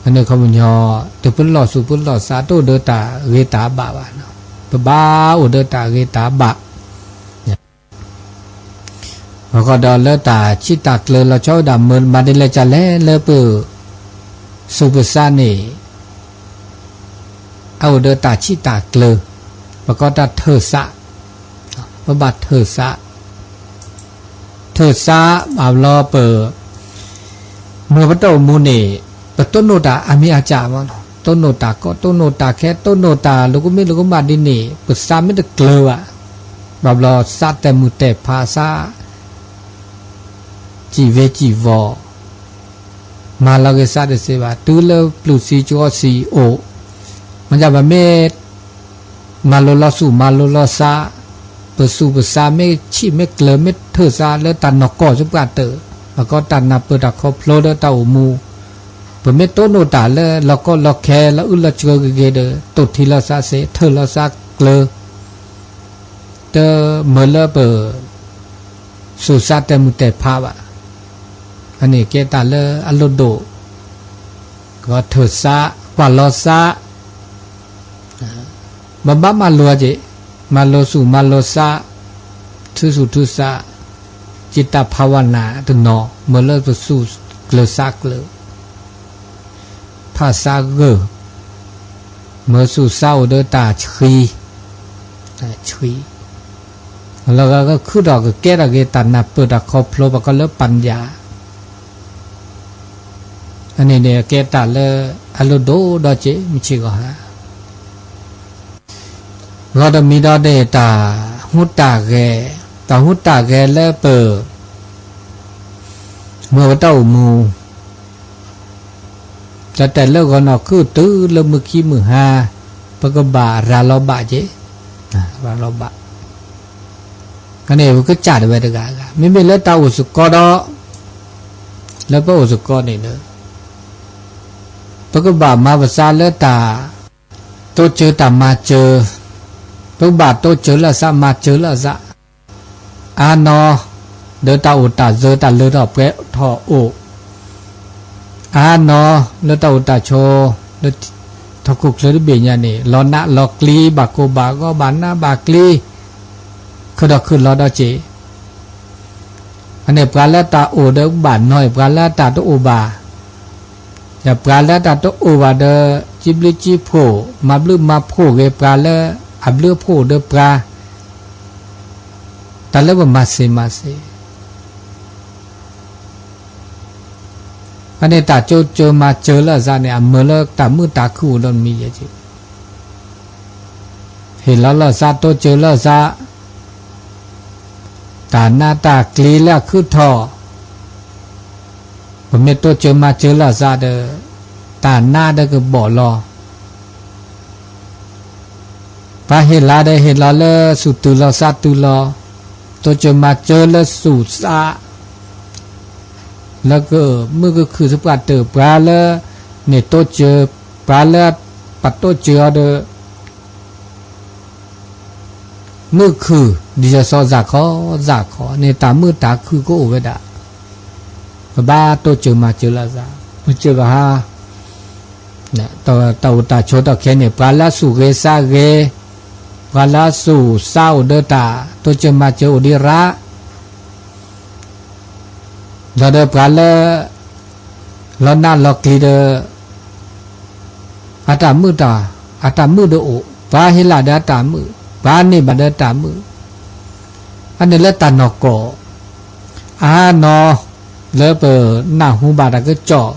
အန့ၣ်ခီပညီ တပလီၢ်သူၣ်ပလီၢ်သး တအိၣ်ဒီးတၢ်ဂ့ၤတၢ်ဘၣ်ဘၣ်. ပဘၣ်အိၣ်ဒီးတၢ်ဂ့ၤတၢ်ဘၣ် အဃိဒီးလၢတၢ်ဆံးတၢ်ကျၢၤ လီၤဆီဝဲဒၣ် မၢမၤဒ်လဲၣ်ကလဲၣ် လၢပသူၣ်ပသးန့ၣ် အအိၣ်ဒီးတၢ်ဆံးတၢ်ကျၢၤ ပကိးတၢ်ထၢၣ်သး ပဘၣ်ထၢၣ်သး ထၢၣ်သးဘၣ်ဘျီ ပ မ့ၢ်ပတၢ်အိၣ်မူန့ၣ် ပတိၢ်နီၣ်တၢ်အါမံၤအါကၢ်မး, တိၢ်နီၣ်တၢ်ကီ တိၢ်နီၣ်တၢ်ခဲ တိၢ်နီၣ်တၢ်လိာ်ကမံလိာ်ကမၣ်ဒ်န့ၣ် ပသးမ့ၢ်တကျၢၤဘၣ် ဘၣ်ဘျီသးတဲာ်မုၢ်တဲာ်ဖး သးစံၣ်ဝ့စံၣ်ဝီၤ မၤလီၤဂ့ၤသးတသ့ဘၣ်, တုၤလၢပျုၤစံကီဆံအိၣ်, မ့ၢ်ဒ်ပမ့ၢ် မၤလိလီၤသူၣ်မၤလိလီၤသး, ပသူၣ်ပသးမ့ၢ်ဆံၣ်မ့ၢ်ကျၢၤမ့ၢ်ထၢၣ်သးလၢတၢ်နီၢ်ကီၢ်သပှၢ်တၢၢ်, အကီတၢ်နၢ်ပၢၢ်တၢ်ခီဖျိလၢတၢ်အိၣ်မူ, ပမ့ၢ်တိၢ်နီၣ်တၢ်လၢလီၢ်ကီလီၢ်ခဲလၢအုၣ်လီၤစှၤဂ့ၤဂ့ၤဒီး တိၢ်ထံလီၤသးစ့ၢ် ထၢၣ်လီၤသးကျၢၤ တမၢလၢပ သူၣ်စးတဲာ်မုၢ်တဲာ်ဖးဘၣ်. အန့ၣ်ကဲတၢ်လၢအလိၣ်ဒိၣ်, ကထၢၣ်စး, ကွၢ်လီၤစး, ဘၣ်ဘၣ်မၤလိက့ၤ, မၤလိသူၣ်မၤလိသး, ထုသူၣ်ထုသး, စံးတၢ်ဖးဝဲနၤတနီၤ မၢလၢပသူၣ်ကျၢၤသးကျၢၤ ဖးသးဂၢၢ်, မၢသူၣ်သးအိၣ်ဒီးတၢ်ဆှံ, တၢ်ဆှံ, လၢဂၤကခုၣ်ထီၣ်ကကဲထီၣ်က့ၤတၢ်နၢ်ပၢၢ်တၢ်ခီဖျိ ပှၤကီလၢပၢ်ယၣ်, အန့ၣ်န့ၣ်ကဲတၢ်လၢအလိၣ်ဒိၣ်ဒီးက့ၤ မုၢ်ဆ့ၣ်ဂီၤဟါ ဂီၤတမံၤဒီးန့ၣ် တၢ်ဟူးတၢ်ဂဲၤ, တၢ်ဟူးတၢ်ဂဲၤလၢပ မ့ၢ်ဝဲတၢ်အိၣ်မူ, တၢ်တဲလၢဂီၤနီၢ်ခုၣ်တုၤလၢမုၢ်ခံမုၢ်ဟါ, ပကဘၣ်ရၤလီၤဘၣ်က့ၤ, ရၤလီၤဘၣ်, အန့ၣ်ပကစၢ်တဝဲတဂၤဂၤ မ့မ့ၢ်လၢတၢ်အိၣ်သကိးဒီး, လၢပအိၣ်သကိးန့ၣ်ဒီး ပကဘၣ်မၤပသးလၢတၢ် တိစၢၤတၢ်မၤစၢၤ, ပကဘၣ်တိစၢၤလၢအသး မၤစၢၤလၢအသး, အါနီၢ်, ဒီးတၢ်အိၣ်တၢ်စၢၤ တၢ်လၢထီၣ်ပှဲၤထီၣ်အိၣ်, အါနီၢ်, လၢတၢ်အိၣ်တၢ်ဆိး, လၢထီၣ်ခိၣ်ချၢတဘ့ၣ်ညါန့ၣ် လီၤနးလီၤကျံ ဘၣ်ကိၢ်ဘၣ်ဂီၤ ဘၣ်နးဘၣ်ကျံ, ခုၣ်ဒီးခုၣ်လီၤဒီးစ့ၢ် အန့ၣ်ပှၤလၢတၢ်အိၣ်ဒီးဘၣ်နီၢ် ပှၤလၢတၢ်တအိၣ်ဘၣ်, ဒီးပှၤလၢတၢ်တအိၣ်ဘၣ်ဒီး ကံဘျုးကံဖှိၣ် မၤဘျုးမၤဖှိၣ်ဂ့ၤ ပှၤလၢအဘျုးအဖှိၣ်အိၣ်ဒီးပှၤ, တၢ်လၢပမၤသ့မၤသ့ အန့ၣ်တၢ်တိစၢၤမၤစၢၤလၢအသးန့ၣ် အမၢလၢတၢ်မုာ်တၢ်ခုၣ်အိၣ်ဒီးမံၤယဲၢ်က့ ဟ့ၣ်လီၤလၢအသး တိစၢၤလၢအသး, တၢ်နးတၢ်ကျံၤလၢအခုၣ်ထီၣ်, ပမ့ၢ်တိစၢၤမၤစၢၤလၢအသးဒီး တၢ်နးဒီးကဘီၣ်လီၤ. ပှၤဟ့ၣ်လီၤဒီးဟ့ၣ်လီၤလၢသူၣ်တုၤလီၤသးတုၤလီၤ, တိစၢၤမၤစၢၤလၢသူၣ်သး လၢကမုာ်ကခုၣ်သပှၢ်တၢၢ် ပှၤလၢ န့ၣ်တိစၢၤ, ပှၤလၢပတိစၢၤအီၤဒီး မုာ်ခုၣ် ဒ်သိးသိးစၢ်ခီ စၢ်ခီန့ၣ် တၢ်မုာ်တၢ်ခုၣ်ကအိၣ်ဝဲဒၣ်, ပဘၣ်တိစၢၤမၤစၢၤလၢအသး, မုၢ်စ့ၢ်ကီးဟါ တၢ်အိၣ်တၢ်ဆိးထီၣ်ခဲန့ၣ် ပှၤလၢအသူၣ်ဂ့ၤသးဂ့ၤ, ပှၤလၢအသူၣ်သးအိၣ်ဒီးတၢ် တိစၢၤမၤစၢၤအိၣ်ဒံးရၣ် ဒီးဒီးပှၤလၢ လီၤနးလီၤကျံၤဒီး အတၢ်မုာ်တၢ်, အတၢ်မုာ်ဒီးအိၣ်, ပှၤဟ့ၣ်လီၤဒီးအတၢ်မုာ်, ပှၤန့ၢ်ဘၣ်ဒီးအတၢ်မုာ်, အန့ၣ်လၢတၢ်နီၢ်ကီၢ်, အါနီၢ် လၢပနၢ်ဟူဘၣ်တၢ်ကစီၣ်,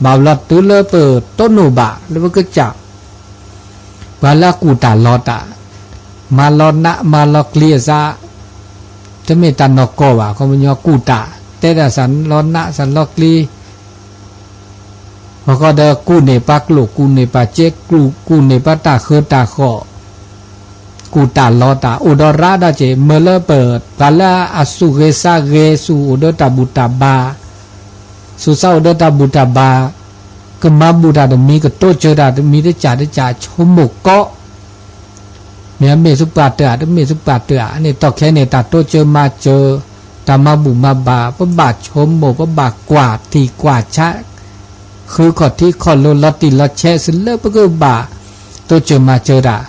ဘၣ်ဘျီတုၤလၢပတိၢ်နီၣ်ဘၣ်လၢပကစၢ် ပှၤလၢအကူၣ်တၢ်လီၤတၢ်, မၤလီၤနးမၤလီၤကျံၤအသး, တမ့ၢ်တၢ်နီၢ်ကီၢ်ဘၣ်, ခီပညီကူၣ်တၢ်, တဲဒၣ်သးလီၤနးသးလီၤကျံၤ, အဃိဒီးကူၣ်န့ၢ်ပှၤကျိာ်, ကူၣ်န့ၢ်ပှၤစ့, ကူၣ်, ကူၣ်န့ၢ်ပှၤတၢ်ဃၢတၢ်ဃီၣ်, ကူၣ်တၢ်လီၤတၢ်, အိၣ်ဒီးရၣ်ဒီးစ့ၢ်, မၢလၢပ, ပှၤလၢအသူၣ်ဂ့ၤသးဂ့ၤ, သူၣ်အိၣ်ဒီးတၢ်ဘူၣ်တၢ်ဘါ, သူၣ်သးအိၣ်ဒီးတၢ်ဘူၣ်တၢ်ဘါ, ကမၤဘူၣ်တၢ်တမံၤ, ကတိစၢၤတၢ်တမံၤ, တကးတကး, ဆိကမိၣ်ကီး, မ့ၢ်အမ့ၢ်သပှၢ်တၢၢ်ဧါ, တမ့ၢ်သပှၢ်တၢၢ်ဧါ, အန့ၣ်တီၢ်ခဲန့ၣ် တၢ်တိစၢၤမၤစၢၤ, တၢ်မၤဘူၣ်မၤဘါ, ပဘၣ်ဆိကမိၣ်, ပဘၣ်ကွၢ်ထံကွၢ်ဆး, ဃုခီၣ်ထံခီၣ်လိၤ လီၤတံၢ်လီၤဆဲး စ့ၢ်လၢပကဘၣ်တိစၢၤမၤစၢၤတၢ်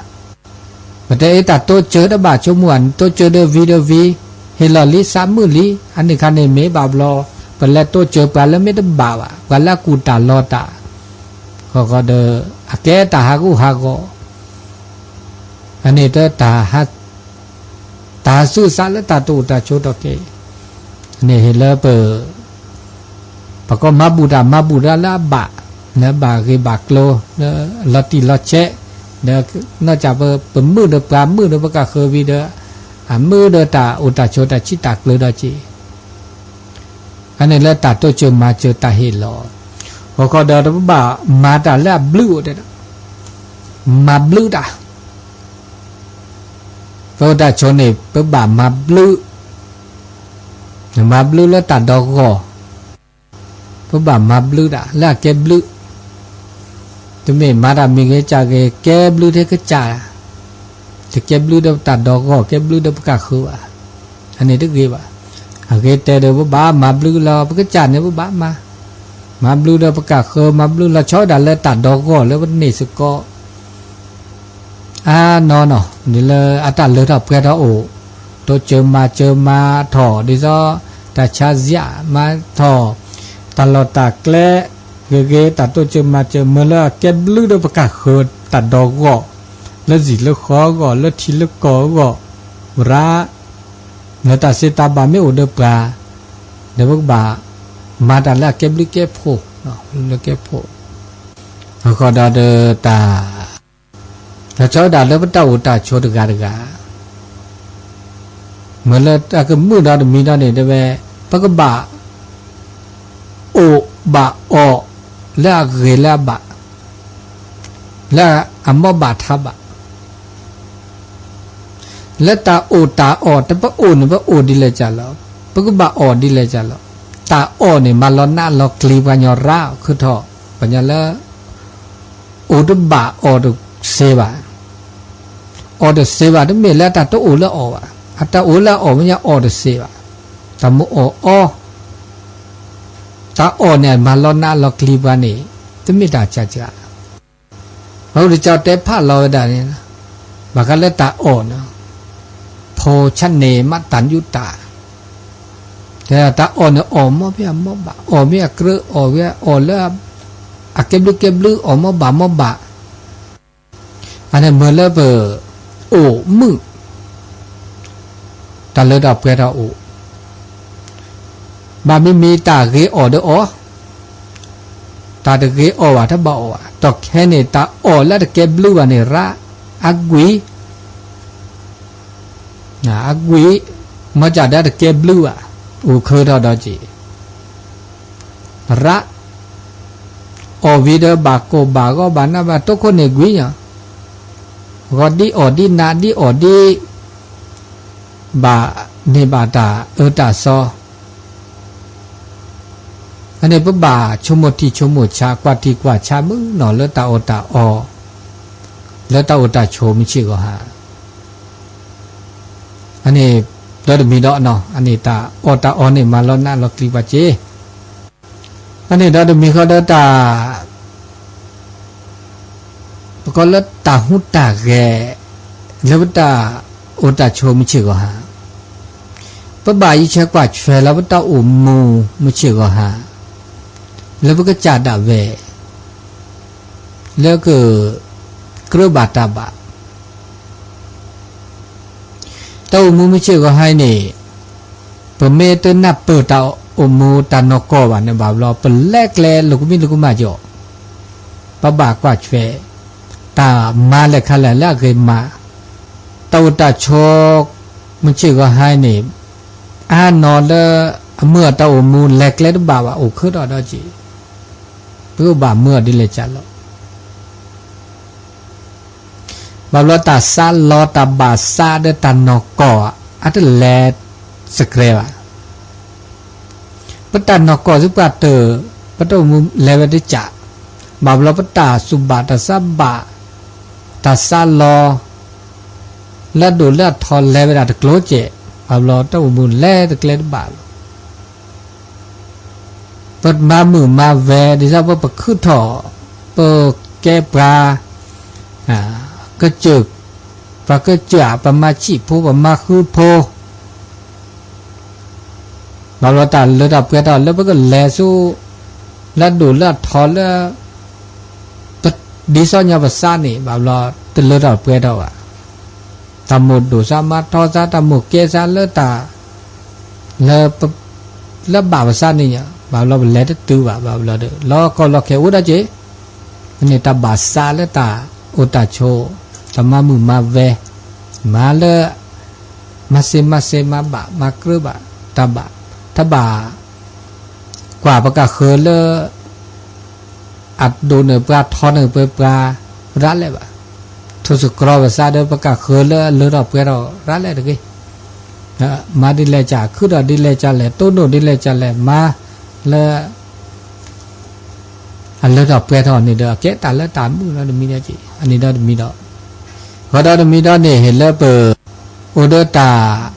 ပတဲအ့ၣ် တၢ်တိစၢၤတဘၣ်ဆိကမိၣ်ဧါ, တိစၢၤဒီးဝံၤဒီးဝံၤ, ဟ့ၣ်လီၤလံ သးမုာ်လံ, အန့ၣ်ခါန့ၣ်မ့ၢ်ဘၣ်ဘျီ, ပလဲၤတိစၢၤပှၤလၢမ့ၢ်တဘၣ်ဘၣ်, ပှၤလၢအကူၣ်တၢ်လီၤတၢ်, ဃီဃီဒီး အကဲတၢ်ဟးဂူာ်ဟးဂီၤ, အန့ၣ်တၢ် တၢ်သူၣ်သးလၢတၢ်တအိၣ်တၢ်ဆိးထီၣ်က့ၤ, န့ၣ်ဟ့ၣ်လၢပ ပကမၤဘူၣ်တၢ်မၤဘူၣ်တၢ်လၢအဘၣ်, လၢအဘၣ်ဂ့ၤဘၣ်ကျိၤ, လၢလီၤတံၢ်လီၤဆဲး, ဒီးနီၢ်ကၢ်ပ ပမုာ်ဒီးပှၤမုာ်ဒီးပကဃၢၤဝံၤဒီး, အမုာ်ဒီးတၢ်အိၣ်တၢ်ဆိးတၢ်ဆံးတၢ်ကျၢၤဒီးက့ၤ, အန့ၣ်လၢတၢ်တိစၢၤမၤစၢၤတၢ်ဟ့ၣ်လီၤ ဃီဃီဒီးပဘၣ်မၤတၢ်လၢအဘျုးအိၣ်တဲဒၣ်, မၤဘျုးတၢ်, ပတၢ်ဆိန့ၣ် ပဘၣ်မၤဘျုး, မၤဘျုးလၢတၢ်ဒီဂီၢ်, ပဘၣ်မၤဘျုးတၢ်လၢအကဲဘျုး, တမ့ၢ်မၤတၢ်မံၤဂ့ၤကၢ်ဂ့ၤ ကဲဘျုးထဲကစၢ်, တကဲဘျုးဒီးပတၢ်ဒီဂီၢ် ကဲဘျုးဒီးပကၢ်ဃၢၤဘၣ်, အန့ၣ်တဂ့ၤဘၣ်. အဂ့ၤတဲဒီး ပဘၣ်မၤဘျုးလီၤ ပကစၢ်န့ၣ် ပဘၣ်မၤ, မၤဘျုးဒီးပကၢ်ဃၢၤ မၤဘျုးလီၤဆီဒၣ်တၢ်လၢတၢ်ဒီဂီၢ်လၢပန့ၢ်စ့ၢ်ကီး အါနီၢ်နီၢ် ဒ်လၢအတၢ်လၢထီၣ်ပှဲၤထီၣ်အိၣ်, တိစၢၤမၤစၢၤမၤထီၣ် ဒ်သိး တၢ်ဆါစံးမၤထီၣ်, တၢ်လီၢ်တၢ်ကျဲ ဂ့ၤဂ့ၤ တၢ်တိစၢၤမၤစၢၤ မ့ၢ်လၢအကဲဘျုးဒီးပကၢ်ဃၢၤတၢ်ဒီဂီၢ်, လၢစံၣ်လၢဃီအဂီၢ် လၢထံလၢကီၢ်အဂီၢ်, ဝရၣ်, လၢတၢ်စံးတၢ်ဘၣ်မ့ၢ်အိၣ်ဒီးပှၤ, ဒီးပကဘၣ်မၤတၢ်လၢအကဲဘျုးကဲဖှိၣ်, လၢကဲဖှိၣ်, အဃိဒီးတၢ် တၢ်ဆီဒၣ်လၢပတၢ်အိၣ်တၢ်ဆိးတဂၤတဂၤ, မ့ၢ်လၢတၢ်ကမုာ်ဒီးတမံၤဒီးန့ၣ်တဲဝဲ, ပကဘၣ်အိၣ်ဘၣ်အီၣ်လၢအဂ့ၤလၢအဘၣ်, လၢအမီၢ်ဘၣ်ထါဘၣ်, လၢတၢ်အိၣ်တၢ်အီၣ် တပအိၣ်န့ၣ် ပအိၣ်ဒ်လဲၣ်ကၢ်လီၤ, ပကဘၣ်အီၣ်ဒ်လဲၣ်ကၢ်လီၤ, တၢ်အီၣ်န့ၣ် မၤလီၤနးလီၤကျံၤပှၤညီရၢ်ခုထီၣ်, ပှၤညီလၢ အိၣ်တဘၣ်အီၣ်တစ့ဘၣ်, အီၣ်တစ့ဘၣ် တမ့ၢ်လၢအတၢ်တအိၣ်လၢအီၣ်ဘၣ်, အတၢ်အိၣ်လၢအအီၣ်မ့ၢ်ညါအီၣ်တစ့ဘၣ်, တၢ်မိၣ်အီၣ်အီ, တၢ်အီၣ်န့ၣ် မၤလီၤနးလီၤကျံၤပှၤန့ၣ် တမ့ၢ်တၢ်ကၢ်ကၢ်, ပှၤကစၢ်တဲဖးလီၤဝဲဒၣ်န့ၣ်, ဘၣ်ဃးလၢတၢ်အီၣ်န့ၣ်, ဖိဆၣ်န့ၣ်မးတၢ်ယူးတၢ် တၢ်အီၣ်န့ၣ် အီၣ်မ့ၢ်ဖဲအမီၢ်ဘၣ်, အီၣ်မ့ၢ်အကြၢး, အီၣ်ဝဲအီၣ်လၢ အကဲဘျုးကဲဘျုး အီၣ်မ့ၢ်ဘၣ်မ့ၢ်ဘၣ်, အန့ၣ်မ့ၢ်လၢပအိၣ်မုာ်, တၢ်လၢတၢ်ပှဲၤထီၣ်အိၣ်, ဘၣ်မ့မ့ၢ်တၢ်ဂ့ၤအီၣ်ဒီးအီၣ်, တၢ်တဂ့ၤအီၣ်ဘၣ်တဘၣ်အီၣ်ဘၣ်, ဒီးခဲန့ၣ် တၢ်အီၣ်လၢတကဲဘျုးဘၣ်န့ၣ် ရၣ်အကွံာ် အကွံာ်, မ့ၢ်ကၢ်ဒၣ်တကဲဘျုးဘၣ်, အိၣ်ခုထီၣ်ဒီးက့ၤ, ရၣ်, အီၣ်ဝံၤဒီးဘၣ်ကိၢ်ဘၣ်ဂီၤဘၣ်နးဘၣ်တိၢ်ခိၣ်န့ၣ်ကွံာ်ညီ, ဂီၤဒ်အီၣ်ဒ်နးဒ်အီၣ်ဒ်, ဘၣ်န့ၢ်ဘၣ်တၢ်အၢတၢ်သီ အန့ၣ်ပဘၣ်ဆိကမိၣ်ထံဆိကမိၣ်ဆး ကွၢ်ထံကွၢ်ဆးမုၢ်နီၢ်လၢတၢ်အီၣ်တၢ်အီ, လၢတၢ်အိၣ်တၢ်ဆိးမုၢ်ဆ့ၣ်ဂီၤဟါ, အန့ၣ်ဒီးတမံၤဒီးနီၢ် အန့ၣ်တၢ်အီၣ်တၢ်အီန့ၣ် မၤလီၤနးလီၤကျံၤပှၤစ့ၢ်, အန့ၣ်ဒီးတမံၤဃီဒီးတၢ် ပကိးလၢတၢ်ဟူးတၢ်ဂဲၤ လၢပတၢ်အိၣ်တၢ်ဆိးမုၢ်ဆ့ၣ်ဂီၤဟါ, ပဘၣ်အံးဆၢကွၢ်ဆွဲလၢပတၢ်အိၣ်မူမုၢ်ဆ့ၣ်ဂီၤဟါ, လၢပကစၢ်ဒၣ်ဝဲ လၢကကြၢးဘၣ်တၢ်ဘၣ် တၢ်အိၣ်မူမုၢ်ဆ့ၣ်ဂီၤဟါအံၤန့ၣ်, ပမ့ၢ်တနၢ်ပၢၢ်တၢ်အိၣ်မူတၢ်နီၢ်ကီၢ်ဘၣ်န့ၣ်ဘၣ်ဘျီ ပလဲၤကျဲလိာ်ကမံၤလိာ်ကမၣ်ကီး, ပဘၣ်ကွၢ်ဆွဲ တၢ်မၤလဲၣ်ခါလဲၣ်လၢအဂ့ၤမး, တၢ်အိၣ်တၢ်ဆိး မုၢ်ဆ့ၣ်ဂီၤဟါအံၤန့ၣ်, အါနီၢ်လၢအမုာ်အတၢ်အိၣ်မူလဲၤကျဲတဘၣ်ဘၣ် အိၣ်ခုထီၣ်ဒီးက့ၤ, ပကဘၣ်မုာ်အီၤဒ်လဲၣ်ကၢ်လီၤ ဘၣ်ဘျီတၢ်စးလီၤတၢ်ဘၣ်စးဒီးတၢ်နီၢ်ကီၢ် အတလဲၤစကြဲဘၣ်. ပတၢ်နီၢ်ကီၢ်သ့ၣ်ပှၤတၢၢ်, ပတၢ်အိၣ်မူလဲၤဝဲတကး, ဘၣ်ဘျီပတၢ်စူၢ်ဘၣ်တၢ်စးဘၣ်, တၢ်စးလီၤ လၢအဒိၣ်လၢအထီလဲၤဝဲဒၣ်တကျိၤကဲး, ဘၣ်ဘျီတၢ်အိၣ်မူလဲၤတကျဲတဘၣ်လီၤ. ပမၤမုာ်မၤဝဲ ဒ်သိးပပခုထီၣ်, ပကဲပှၤ, ကစၢၢ်, ပှၤကစၢၢ် ပမၤဆံးဖိ ပမၤဃုဖိ, ဘၣ်ဘျီတၢ်လၢတၢ်ပှဲၤထီၣ်လၢပကလဲၤဆူ, လၢအဒိၣ်လၢအထီလၢ ပဒ်သိးညါပစးန့ၣ် ဘၣ်ဘျီတလၢတၢ်ပှဲၤထီၣ်ဘၣ်. တၢ်မိၣ်ဒိၣ်စးမၤထီစး တၢ်မိၣ်ကဲစးလၢတၢ်, လၢ, လၢဘၣ်ပစးန့ၣ်ညါ ဘၣ်ဘျီပလဲၤတတုၤဘၣ် ဘၣ်ဘျီဒီး လီၤကီလီၤခဲအိၣ်ဒၣ်က့ၤ, န့ၣ်တၢ်ဘၣ်စးလၢတၢ်အိၣ်တၢ်ဆိး, တၢ်မၤမုာ်မၤဝဲ, မၤလၢ မၤစ့မၤစ့မၤဘၣ်မၤကြၢးဘၣ်တၢ်ဘၣ်, တၢ်ဘၣ်ကွၢ်ပကဃၢၤလၢ အဒိးန့ၢ်ပှၤထီန့ၢ်ပှၤ ရၤလဲၣ်ဘၣ်. ထိၣ်သတြီၤဘၣ်ဆၣ်ဒီး ပကဃၢၤလၢအလၢထီၣ်ပှဲၤထီၣ်ရၤလဲၣ်တဂ့ၤ. မၤဒ်လဲၣ်ကလဲၣ် ခုထီၣ်ဒ်လဲၣ်ကလဲၣ် တိၢ်နီၣ်ဒ်လဲၣ်ကလဲၣ် မၤလၢ အလၢထီၣ်ပှဲၤထီၣ်န့ၣ်ဒီး အကဲတၢ်လၢတၢ်မုာ်လီၤတမံၤဒီးက့ၤ အန့ၣ်ဒီးတမံၤဒီး, ဃီဒီးတမံၤဒီးန့ၣ် ဟ့ၣ်လၢပ အိၣ်ဒီးတၢ်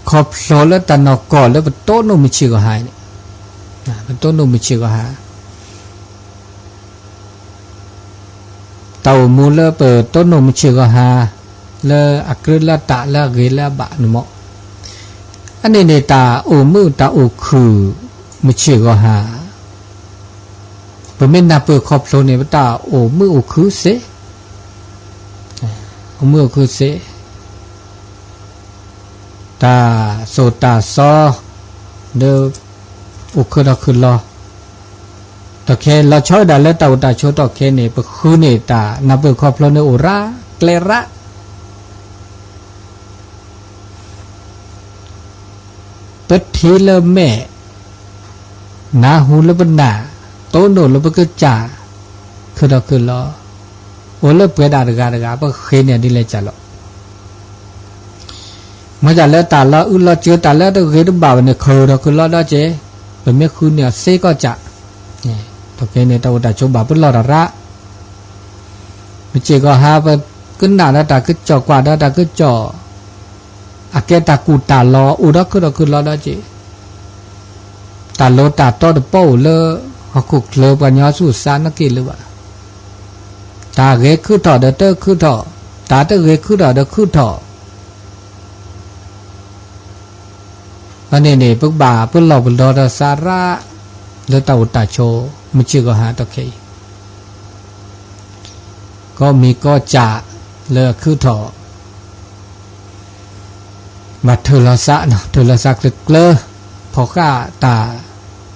ခီဖျိလၢတၢ်နီၢ်ကီၢ်လၢပတိၢ်နီၣ်မုၢ်ဆ့ၣ်ဂီၤဟါန့ၣ်, ပတိၢ်နီၣ်မုၢ်ဆ့ၣ်ဂီၤဟါ တၢ်အိၣ်မူလၢပတိၢ်နီၣ်မုၢ်ဆ့ၣ်ဂီၤဟါ လၢအကြၢးလၢတၢ်လၢအဂ့ၤလၢအဘၣ်န့ၣ်မး, အန့ၣ်န့ၣ် တၢ်အိၣ်မုာ်တၢ်အိၣ်ခုၣ်မုၢ်ဆ့ၣ်ဂီၤဟါ, ပမ့ၢ်နၢ်ပၢၢ်ခီဖျိန့ၣ် ပတၢ်အိၣ်မုာ်အိၣ်ခုၣ်စ့ၢ်, အိၣ်မုာ်အိၣ်ခုၣ်စ့ၢ် တၢ်သိၣ်တၢ်သီ ဒီး အိၣ်ခုၣ်ထီၣ်ခုၣ်လီၤ, ဒီးခဲလီၤဆီဝဲဒၣ်လၢတၢ်အိၣ်တၢ်ဆိးထီၣ်ခဲန့ၣ် ပဃုန့ၢ်တၢ်နၢ်ပၢၢ်ခီဖျိန့ၣ်အိၣ်ရၣ်ကျဲၤရၣ် ပထံၣ်လၢမဲာ်, နၢ်ဟူလၢပနၢ်, တိၢ်နီၣ်လၢပကစၢ်, ခုၣ်ထီၣ်ခုၣ်လီၤ, အိၣ်လၢပှဲၤဒၣ်တဂၤတဂၤ ပဃ့န့ၢ်ဒ်လဲၣ်ကလဲၣ်လီၤ. မ့ၢ်တၢ်လၢတၢ်လီၤအုၣ်လီၤစၢၤ တၢ်လၢတဂ့ၤတဘၣ်ဘၣ်န့ၣ် ခုၣ်ထီၣ်ခုၣ်လီၤဒီးက့ၤ, ပမ့ၢ်ဃုန့ၢ်အီၤစ့ၢ်ကီးကး, ဒီးခဲန့ၣ် တၢ်အိၣ်တၢ်ဆိးဘၣ်ပလီၢ်ထီၣ်ရၣ် မုၢ်ဆ့ၣ်ဂီၤဟါ ပကနၣ်ဒီးတၢ်ကစီၣ် ကွၢ်ဒီးတၢ်ကစီၣ်, အကဲတၢ်ကူၣ်တၢ်လီၤ အိၣ်ဒီးခုၣ်ထီၣ်ခုၣ်လီၤဒီးက့ၤ, တၢ်လိၤတၢ်တီတပီၢ်အိၣ်လၢ ဟီၣ်ခိၣ်ချၢပှၤကညီသူၣ်စၢ်နာ်က့ၤလၢၤဘၣ်, တၢ်ဂ့ၤခုၣ်ထီၣ်ဒီးတခုၣ်ထီၣ်, တၢ်တဂ့ၤခုၣ်ထီၣ်ဒီးခုၣ်ထီၣ် အန့ၣ်န့ၣ် ပကဘၣ်ပလီၢ်ပဒီဒီးစးရၣ် လၢတၢ်အိၣ်တၢ်ဆိး မုၢ်ဆ့ၣ်ဂီၤဟါဒီးခဲအံၤ, ကီၢ်မံၤကီၢ်စဲၣ်လၢအခုၣ်ထီၣ် ဘၣ်ထုးလီၤစး, ထုးလီၤစးကျၢၤကျၢၤ, ဖီၣ်ဃာ်တၢ်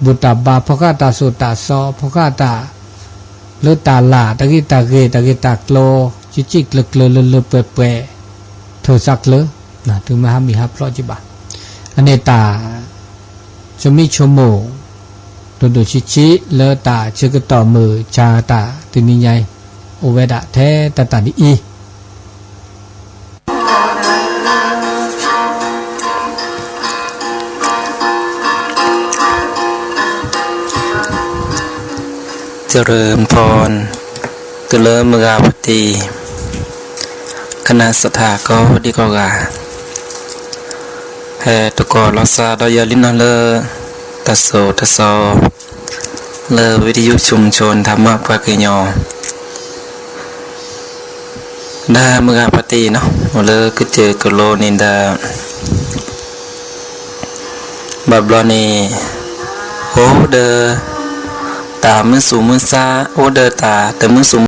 ဘူၣ်တၢ်ဘါ, ဖီၣ်ဃာ်တၢ်သိၣ်တၢ်သီ, ဖီၣ်ဃာ်တၢ် လၢတၢ်လၢ် တၢ်ဂ့ၢ်တၢ်ဂ့ၤ တၢ်ဂ့ၢ်တၢ်ကျိၤ ကၠံကၠံကျၢၤကျၢၤလၢလၢပှဲၤပှဲၤ, ထုးစးကျၢၤ, တုၤမ့ၢ်ဟါမံၤဟါဖျိးက့ၤဘၣ်, အန့ၣ်တၢ် ဆိမိၣ်ဆိမိၣ် ဒိၣ်ဒိၣ်ဆံးဆံးလၢတၢ်ဆၢကတီၢ်မုၢ်ဆါတၢ်တနံၤညါအံၤ အိၣ်ဝဲဒၣ်ထဲတၢ်တၢ်ဒ်အံၤ เจริญพร တုၤလၢမုၢ်ဂၤဖါတံၢ် ကနၣ်စထၢၣ်ကိးဒံကိးဂၤ ဟဲသကိးလီၤစၢ်ဒီးယၤလံနီၤလၢ တၢ်သိၣ်တၢ်သီ လၢ วิทยุชุมชนธรรมะ ပှၤကညီ ဒီးမုၢ်ဂၤဖါတံၢ်နီၤ အိၣ်လၢကစၢၢ်ကလိန့ၣ်ဒီး ဘၣ်ဘျီန့ၣ် အိၣ်ဒီးတၢ်မုာ်သူၣ်မုာ်သး အိၣ်ဒီးတၢ်တမုာ်သူၣ်